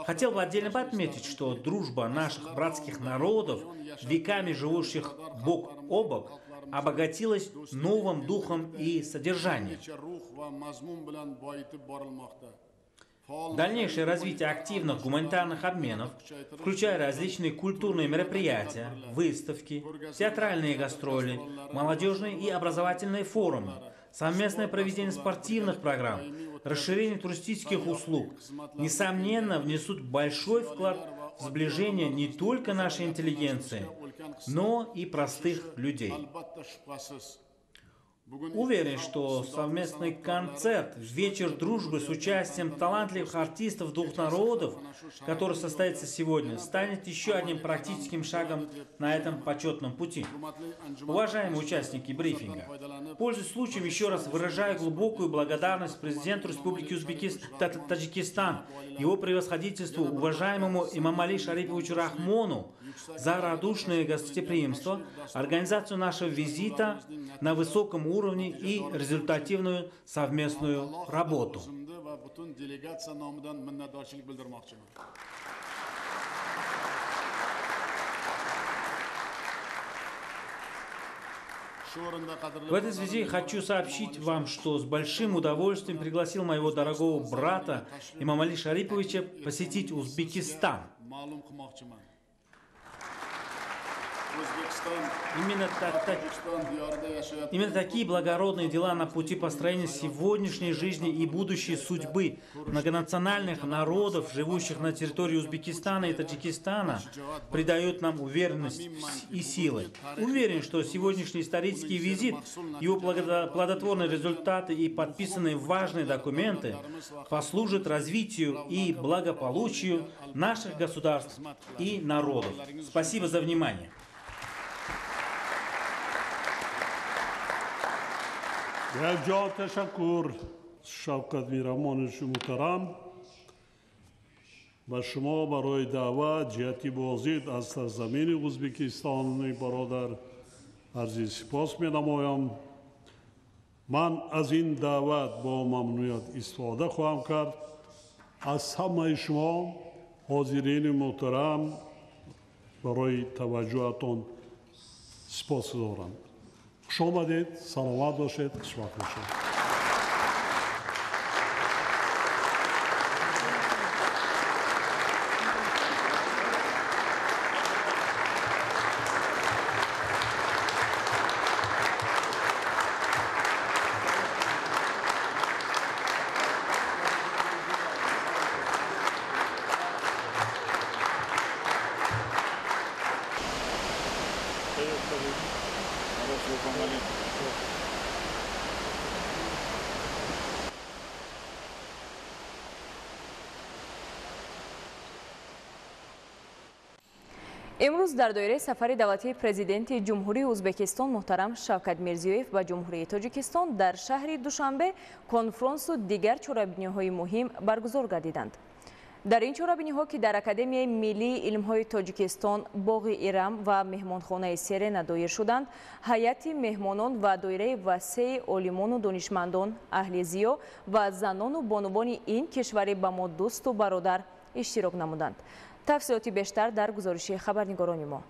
Хотел бы отдельно подметить, что дружба наших братских народов, веками живущих бок о бок, обогатилась новым духом и содержанием. Дальнейшее развитие активных гуманитарных обменов, включая различные культурные мероприятия, выставки, театральные гастроли, молодежные и образовательные форумы, совместное проведение спортивных программ, расширение туристических услуг, несомненно, внесут большой вклад в сближение не только нашей интеллигенции, но и простых людей. Уверен, что совместный концерт «Вечер дружбы» с участием талантливых артистов двух народов, который состоится сегодня, станет еще одним практическим шагом на этом почетном пути. Уважаемые участники брифинга, пользуясь случаем, еще раз выражаю глубокую благодарность президенту Республики Таджикистан, его превосходительству, уважаемому Эмомали Шариповичу Рахмону, за радушное гостеприимство, организацию нашего визита на высоком уровне и результативную совместную работу. В этой связи хочу сообщить вам, что с большим удовольствием пригласил моего дорогого брата Эмомали Шариповича посетить Узбекистан. Именно такие благородные дела на пути построения сегодняшней жизни и будущей судьбы многонациональных народов, живущих на территории Узбекистана и Таджикистана, придают нам уверенность и силы. Уверен, что сегодняшний исторический визит, его плодотворные результаты и подписанные важные документы послужат развитию и благополучию наших государств и народов. Спасибо за внимание. Якҷо ташаккур, Шавкат Миромонович муҳтарам, ба шумо барои даъват ҷиҳати боздид аз сарзамини Ӯзбекистони бародар арзи сипос менамоям. Ман аз ин даъват бо мамнуният истифода хоҳам кард. Аз ҳамаи шумо Ҳозирини муҳтарам, барои таваҷҷӯҳатон сипос дорам. Хуш омадед, саломат бошед, хушбахт бошед. Имрӯз дар доираи сафари давлатии президенти Ҷумҳурии Ӯзбекистон муҳтарам Шавкат Мирзиёев ба Ҷумҳурии Тоҷикистон дар шаҳри Душанбе конфронсу дигар чорабиниҳои муҳим баргузор гардиданд. Дар ин чорабиниҳо, ки дар Академияи миллии илмҳои Тоҷикистон, боғи Ирам ва меҳмонхонаи Серена доир шуданд, ҳайати меҳмонон ва доираи васеи олимону донишмандон, аҳли зиё ва занону бонувони ин кишвари ба мо дӯсту бародар иштирок намуданд. Тафсилоти бештар дар гузориши хабарнигорони мо.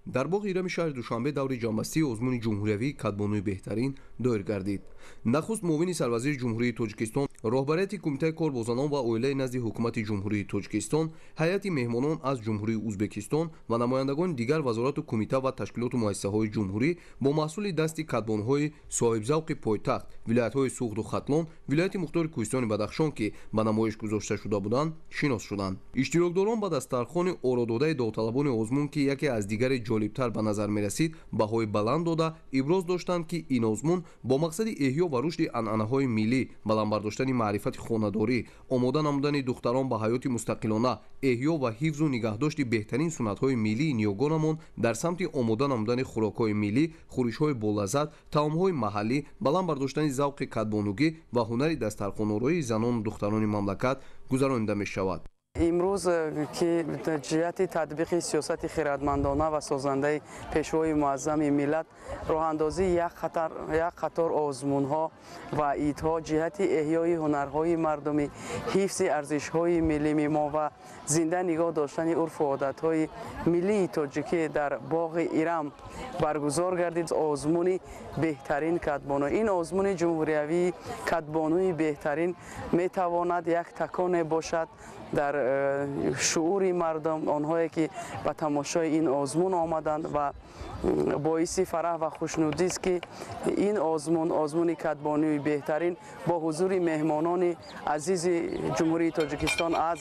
Дар боғи Ирами шаҳри Душанбе даври ҷамъбастии озмуни ҷумҳуриявии кадбонуи беҳтарин доир гардид. Нахуст муовини сарвазири Ҷумҳурии Тоҷикистон, роҳбарияти Кумитаи кор бо занон ва оилаи назди Ҳукумати Ҷумҳурии Тоҷикистон, ҳайати меҳмонон аз Ҷумҳурии Ӯзбекистон ва намояндагони дигар вазорату кумита ва ташкилоту муассисаҳои ҷумҳурӣ бо маҳсули дасти кадбонҳои соҳибзавқи пойтахт, вилоятҳои Суғду Хатлон, вилояти Мухтори Кӯҳистони Бадахшон, ки ба намоиш гузошта шуда буданд, шинос шуданд. Иштирокдорон ба дастархони орододаи довталабони озмун, ки яке аз дигаре ҷолибтар ба назар мерасид, баҳои баланд дода, иброз доштанд, ки ин озмун бо мақсади эҳё ва рушди анъанаҳои миллӣ, баланд бардоштани маърифати хонадорӣ, омода намудани духтарон ба ҳаёти мустақилона, эҳё ва ҳифзу нигаҳдошти беҳтарин суннатҳои миллии ниёгонамон дар самти омода намудани хӯрокҳои миллӣ, хӯришҳои болаззат, таомҳои маҳаллӣ, баланд бардоштани завқи кадбонугӣ ва ҳунари дастархонороии занону духтарони мамлакат гузаронида мешавад. Имрӯз ки ҷиҳати татбиқи сиёсати хирадмандона ва созандаи пешвои муаззами миллат, роҳандозии як қатор озмунҳо ва идҳо ҷиҳати эҳёи ҳунарҳои мардумӣ, ҳифзи арзишҳои миллии мо ва зинда нигоҳ доштани урфу одатҳои миллии тоҷикӣ дар боғи Ирам баргузор гардид озмуни беҳтарин кадбону. Ин озмуни ҷумҳуриявии кадбонуи беҳтарин метавонад як таконе бошад дар шуури мардум, онҳое ки ба тамошои ин озмун омаданд, ва боиси фараҳ ва хушнудист, ки ин озмун, озмуни кадбонуи беҳтарин, бо ҳузури меҳмонони азизи Ҷумҳурии Тоҷикистон аз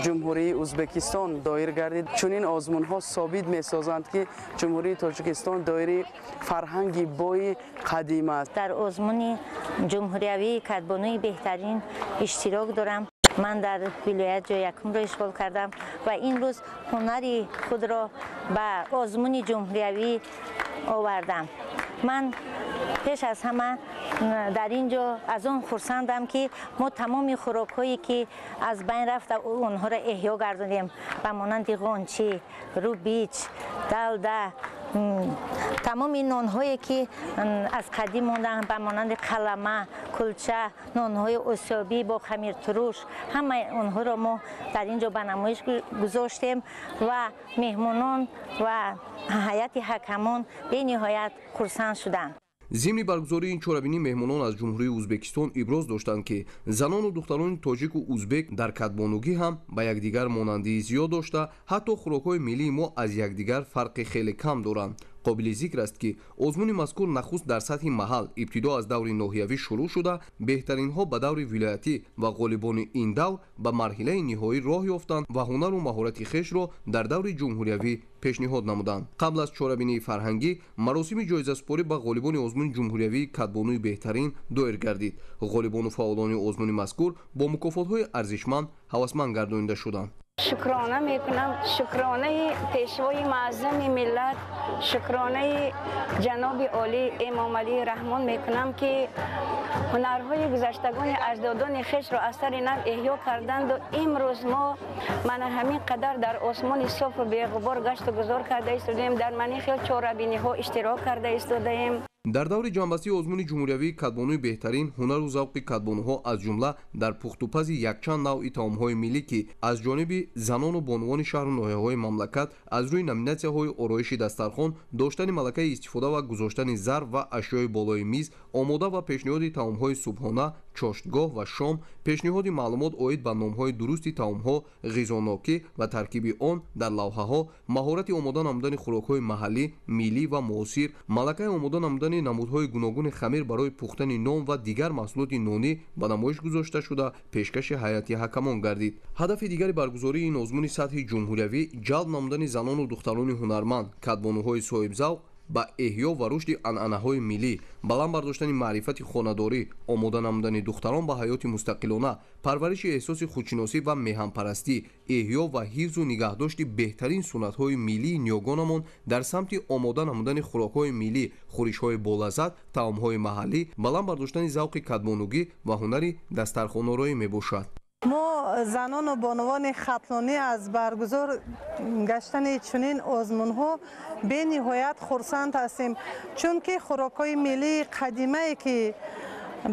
Ҷумҳурии Ӯзбекистон доир гардид. Чунин озмунҳо собит месозанд, ки Ҷумҳурии Тоҷикистон доири фарҳанги бои қадим аст. Дар озмуни ҷумҳуриявии кадбонуи беҳтарин иштирок дорам. Ман дар вилоят ҷои якумро ишғол кардам ва имрӯз ҳунари худро ба озмуни ҷумҳуриявӣ овардам. Ман пеш аз ҳама дар ин ҷо аз он хурсандам, ки мо тамоми хӯрокҳое ки аз байн рафта, онҳоро эҳё гардонем, ба монанди ғончӣ, рубич, далда, тамоми нонҳое ки аз қадим монданд, ба монанди қалама, кулча, нонҳои осиёбӣ бо хамиртуруш, ҳамаи онҳоро мо дар ин ҷо ба намоиш гузоштем ва меҳмонон ва ҳайати ҳакамон бениҳоят хурсанд шуданд. Зимни баргузории ин чорабинӣ меҳмонон аз Ҷумҳурии Ӯзбекистон иброз доштанд, ки занону духтарони тоҷику узбек дар кадбонугӣ ҳам ба якдигар монандии зиёд дошта, ҳатто хӯрокҳои миллии мо аз якдигар фарқи хеле кам доранд. Қобили зикр аст, ки озмуни мазкур нахуст дар сатҳи маҳал ибтидо аз даври ноҳиявӣ шурӯъ шуда, беҳтаринҳо ба даври вилоятӣ ва ғолибони ин давр ба марҳилаи ниҳоӣ роҳ ёфтанд ва ҳунару маҳорати хешро дар даври ҷумҳуриявӣ пешниҳод намуданд. Қабл аз чорабинии фарҳангӣ маросими ҷоизасупорӣ ба ғолибони озмуни ҷумҳуриявии кадбонуи беҳтарин доир гардид. Ғолибону фаъолони озмуни мазкур бо мукофотҳои арзишманд ҳавасманд гардонида шуданд. Шукрона мекунам, шукронаи пешвои муаззами миллат, шукронаи ҷаноби олӣ Эмомалӣ Раҳмон мекунам, ки ҳунарҳои гузаштагони аҷдодони хешро аз сари нав эҳё карданду имрӯз мо мана ҳамин қадар дар осмони софу беғубор гашту гузор карда истодаем, дар мани хел чорабиниҳо иштирок карда истодаем. Дар даври ҷамъбастии озмуни ҷумҳуриявии кадбонуи беҳтарин ҳунару завқи кадбонуҳо аз ҷумла дар пухтупази якчанд навъи таомҳои миллӣ, ки аз ҷониби занону бонувони шаҳру ноҳияҳои мамлакат аз рӯи номинатсияҳои ороиши дастархон, доштани малакаи истифода ва гузоштани зарф ва ашёи болои миз, омода ва пешниҳоди таомҳои субҳона, чоштгоҳ ва шом, пешниҳоди маълумот оид ба номҳои дурусти таомҳо, ғизонокӣ ва таркиби он дар лавҳаҳо, маҳорати омода намудани хӯрокҳои маҳаллӣ, миллӣ ва муосир, малакаи омода намудани намудҳои гуногуни хамир барои пухтани нон ва дигар маҳсулоти нонӣ ба намоиш гузошта шуда, пешкаши ҳайати ҳакамон гардид. Ҳадафи дигари баргузории ин озмуни сатҳи ҷумҳуриявӣ ҷалб намудани занону духтарони ҳунарманд, кадбонуҳои соҳибзавқ ба эҳё ва рушди анъанаҳои миллӣ, баланд бардоштани маърифати хонадорӣ, омода намудани духтарон ба ҳаёти мустақилона, парвариши эҳсоси худшиносӣ ва меҳанпарастӣ, эҳё ва ҳифзу нигаҳдошти беҳтарин суннатҳои миллии ниёгонамон дар самти омода намудани хӯрокҳои миллӣ, хӯришҳои болаззат, таомҳои маҳаллӣ, баланд бардоштани завқи кадбонугӣ ва ҳунари дастархонороӣ мебошад. Мо занону бонувони хатлонӣ аз баргузор гаштани чунин озмунҳо бениҳоят хурсанд ҳастем, чунки хӯрокҳои миллии қадимае ки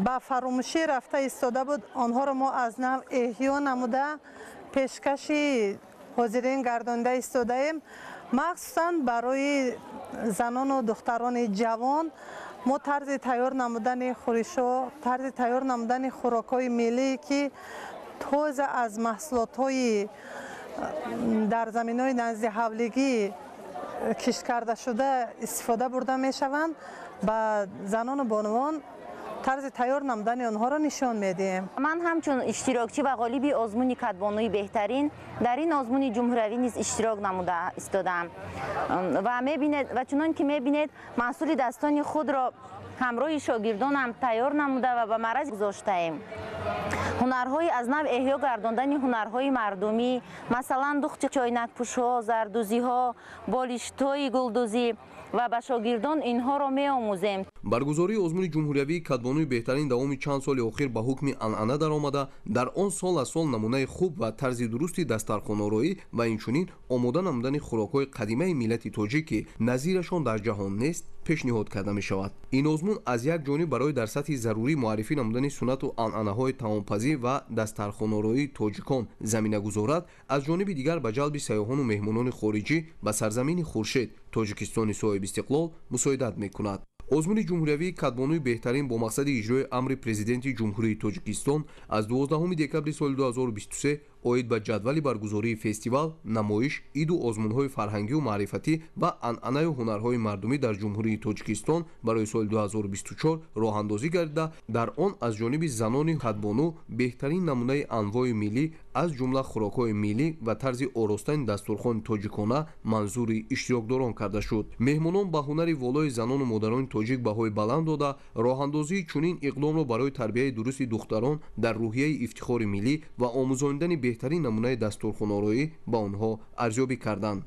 ба фаромӯшӣ рафта истода буд, онҳоро мо аз нав эҳё намуда пешкаши ҳозирин гардонида истодаем. Махсусан барои занону духтарони ҷавон мо тарзи тайёр намудани хӯришҳо, тарзи тайёр намудани хӯрокҳои миллие ки тоза аз маҳсулотҳои дар заминҳои назди ҳавлигӣ кишт карда шуда истифода бурда мешаванд, ба занону бонувон тарзи тайёр намудани онҳоро нишон медиҳем. Ман ҳамчун иштирокчӣ ва ғолиби озмуни кадбонуи беҳтарин дар ин озмуни ҷумҳуриявӣ низ иштирок намуда истодаам ва мебинед ва чунон ки мебинед маҳсули дастони худро ҳамроҳи шогирдонам тайёр намуда ва ба мараз гузоштаем. Ҳунарҳои аз нав эҳё гардондани ҳунарҳои мардумӣ, масалан духти чойнакпӯшҳо, зардӯзиҳо, болиштҳои гулдӯзӣ ва ба шогирдон инҳоро меомӯзем. Баргузории озмуни ҷумҳуриявии кадбонуи беҳтарин давоми чанд соли охир ба ҳукми анъана даромада, дар он сол аз сол намунаи хуб ва тарзи дурусти дастархонороӣ ва инчунин омода намудани хӯрокҳои қадимаи миллати тоҷик, ки назирашон дар ҷаҳон нест, пешниҳод карда мешавад. Ин озмун аз як ҷониб барои дар сатҳи зарурӣ муаррифӣ намудани суннату анъанаҳои таомпазӣ ва дастархонороии тоҷикон замина гузорад, аз ҷониби дигар ба ҷалби сайёҳону меҳмонони хориҷӣ ба сарзамини хуршед Тоҷикистони соҳибистиқлол мусоидат мекунад. Озмуни ҷумҳуриявии кадбонуи беҳтарин бо мақсади иҷрои амри Президенти Ҷумҳурии Тоҷикистон аз 12 декабри соли 2023 оид ба ҷадвали баргузории фестивал, намоиш, иду озмунҳои фарҳангию маърифатӣ ва анъанаю ҳунарҳои мардумӣ дар Ҷумҳурии Тоҷикистон барои соли 2024 роҳандозӣ гардида, дар он аз ҷониби занони кадбону беҳтарин намунаи анвои миллӣ, аз ҷумла хӯрокҳои миллӣ ва тарзи оростани дастурхони тоҷикона манзури иштирокдорон карда шуд. Меҳмонон ба ҳунари волои занону модарони тоҷик баҳои баланд дода, роҳандозии чунин иқдомро барои тарбияи дурусти духтарон дар рӯҳияи ифтихори миллӣ ва омӯзонидани беҳтарин намунаи дастурхонороӣ ба онҳо арзёбӣ карданд.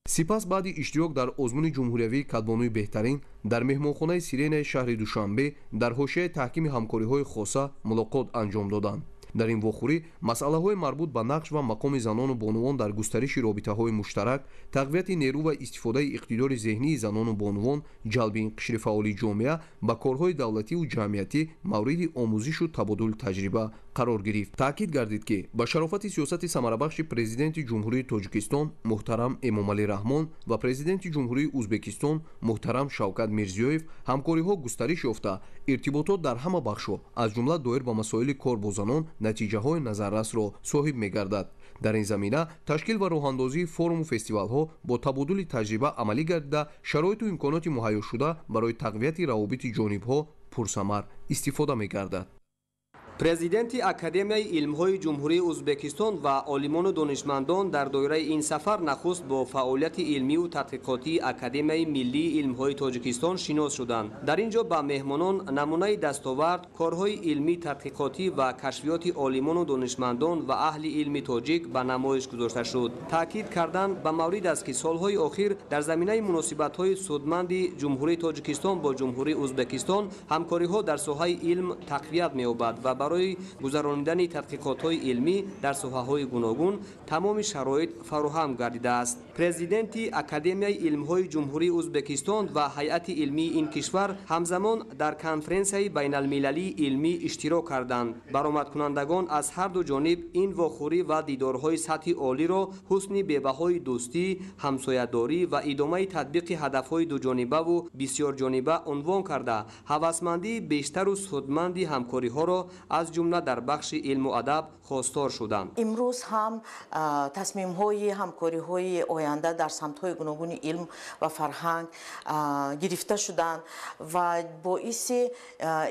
Сипас баъди иштирок дар озмуни ҷумҳуриявии кадбонуи беҳтарин дар меҳмонхонаи Сиренаи шаҳри Душанбе дар ҳошияи таҳкими ҳамкориҳои хоса мулоқот анҷом доданд. Дар ин вохӯрӣ масъалаҳои марбут ба нақш ва мақоми занону бонувон дар густариши робитаҳои муштарак, тақвияти нерӯ ва истифодаи иқтидори зеҳнии занону бонувон, ҷалби ин қишри фаъоли ҷомеа ба корҳои давлативу ҷамъиятӣ мавриди омӯзишу табодули таҷриба қарор гирифт. Таъкид гардид, ки ба шарофати сиёсати самарабахши Президенти Ҷумҳурии Тоҷикистон муҳтарам Эмомалӣ Раҳмон ва Президенти Ҷумҳурии Ӯзбекистон муҳтарам Шавкат Мирзиёев ҳамкориҳо густариш ёфта, иртиботот дар ҳама бахшҳо, аз ҷумла доир ба масоили кор бо занон, натиҷаҳои назаррасро соҳиб мегардад. Дар ин замина ташкил ва роҳандозии форуму фестивалҳо бо табодули таҷриба амалӣ гардида, шароиту имконоти муҳайёшуда барои тақвияти равобити ҷонибҳо пурсамар истифода мегардад. Президенти Академияи илмҳои Ҷумҳурии Ӯзбекистон ва олимону донишмандон дар доираи ин сафар нахуст бо фаъолияти илмию тадқиқотии Академияи миллии илмҳои Тоҷикистон шинос шуданд. Дар ин ҷо ба меҳмонон намунаи дастовард, корҳои илмӣ тадқиқотӣ ва кашфиёти олимону донишмандон ва аҳли илми тоҷик ба намоиш гузошта шуд. Таъкид кардан ба маврид аст, ки солҳои охир дар заминаи муносибатҳои судманди Ҷумҳурии Тоҷикистон бо Ҷумҳурии Ӯзбекистон ҳамкориҳо дар соҳаи илм тақвият меёбад ва Барои гузаронидани тадқиқотҳои илмӣ дар соҳаҳои гуногун тамоми шароит фароҳам гардидааст. Президенти Академияи илмҳои Ҷумҳурии Узбекистон ва ҳайати илмии ин кишвар ҳамзамон дар конференсияи байналмилалии илмӣ иштирок карданд. Баромадкунандагон аз ҳар ду ҷониб ин вохӯрӣ ва дидорҳои сатҳи олиро ҳусни бебаҳои дӯстӣ, ҳамсоядорӣ ва идомаи татбиқи ҳадафҳои дуҷонибаву бисёрҷониба унвон карда, ҳавасмандии бештару судманди ҳамкориҳоро аз ҷумла дар бахши илму адаб хостор шуданд. Имрӯз ҳам тасмимҳои ҳамкориҳои оянда дар самтҳои гуногуни илм ва фарҳанг гирифта шуданд ва боиси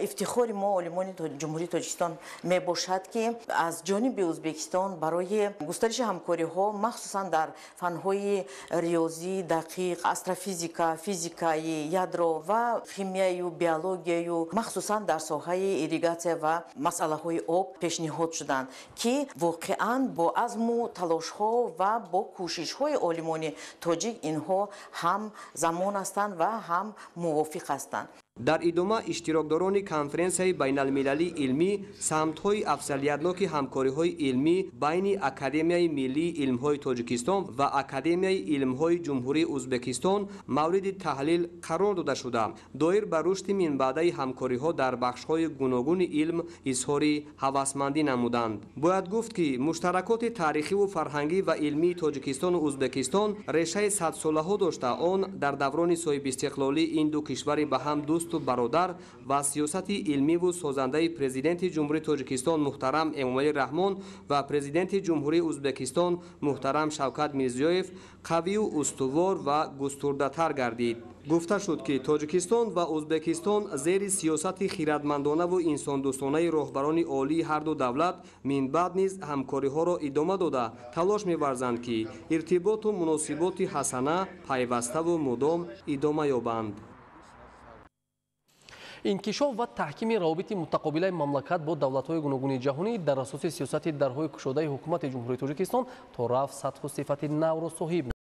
ифтихори мо олимони Ҷумҳурии Тоҷикистон мебошад, ки аз ҷониби Ӯзбекистон барои густариши ҳамкориҳо, махсусан дар фанҳои риёзӣ, дақиқ, астрофизика, физикаи ядро ва химияю биологияю, махсусан дар соҳаи ирригатсия ва масъалаҳои об пешниҳод шуданд, ки воқеан бо азму талошҳо ва бо кӯшишҳои олимони тоҷик инҳо ҳам замон ҳастанд ва ҳам мувофиқ ҳастанд. Дар идома иштирокдорони конференсияи байналмилалии илмӣ самтҳои афзалиятноки ҳамкориҳои илмӣ байни Академияи миллии илмҳои Тоҷикистон ва Академияи илмҳои Ҷумҳурии Узбекистон мавриди таҳлил қарор дода шуда, доир ба рушди минбаъдаи ҳамкориҳо дар бахшҳои гуногуни илм изҳори ҳавасмандӣ намуданд. Бояд гуфт, ки муштаракоти таърихиву фарҳангӣ ва илмии Тоҷикистону Узбекистон решаи садсолаҳо дошта, он дар даврони соҳибистиқлолии ин ду кишвари ба ҳам дӯст бародар ва сиёсати илмиву созандаи Президенти Ҷумҳурии Тоҷикистон муҳтарам Эмомалӣ Раҳмон ва Президенти Ҷумҳурии Узбекистон муҳтарам Шавкат Мирзиёев қавию устувор ва густурдатар гардид. Гуфта шуд, ки Тоҷикистон ва Узбекистон зери сиёсати хиратмандонаву инсондӯстонаи роҳбарони олии ҳар ду давлат минбаъд низ ҳамкориҳоро идома дода, талош меварзанд, ки иртиботу муносиботи ҳасана пайваставу мудом идома ёбанд. Инкишоф ва таҳкими равобити мутақобилаи мамлакат бо давлатҳои гуногуни ҷаҳонӣ дар асоси сиёсати дарҳои кушодаи ҳукумати Ҷумҳурии Тоҷикистон то рафт сатҳу сифати навро соҳиб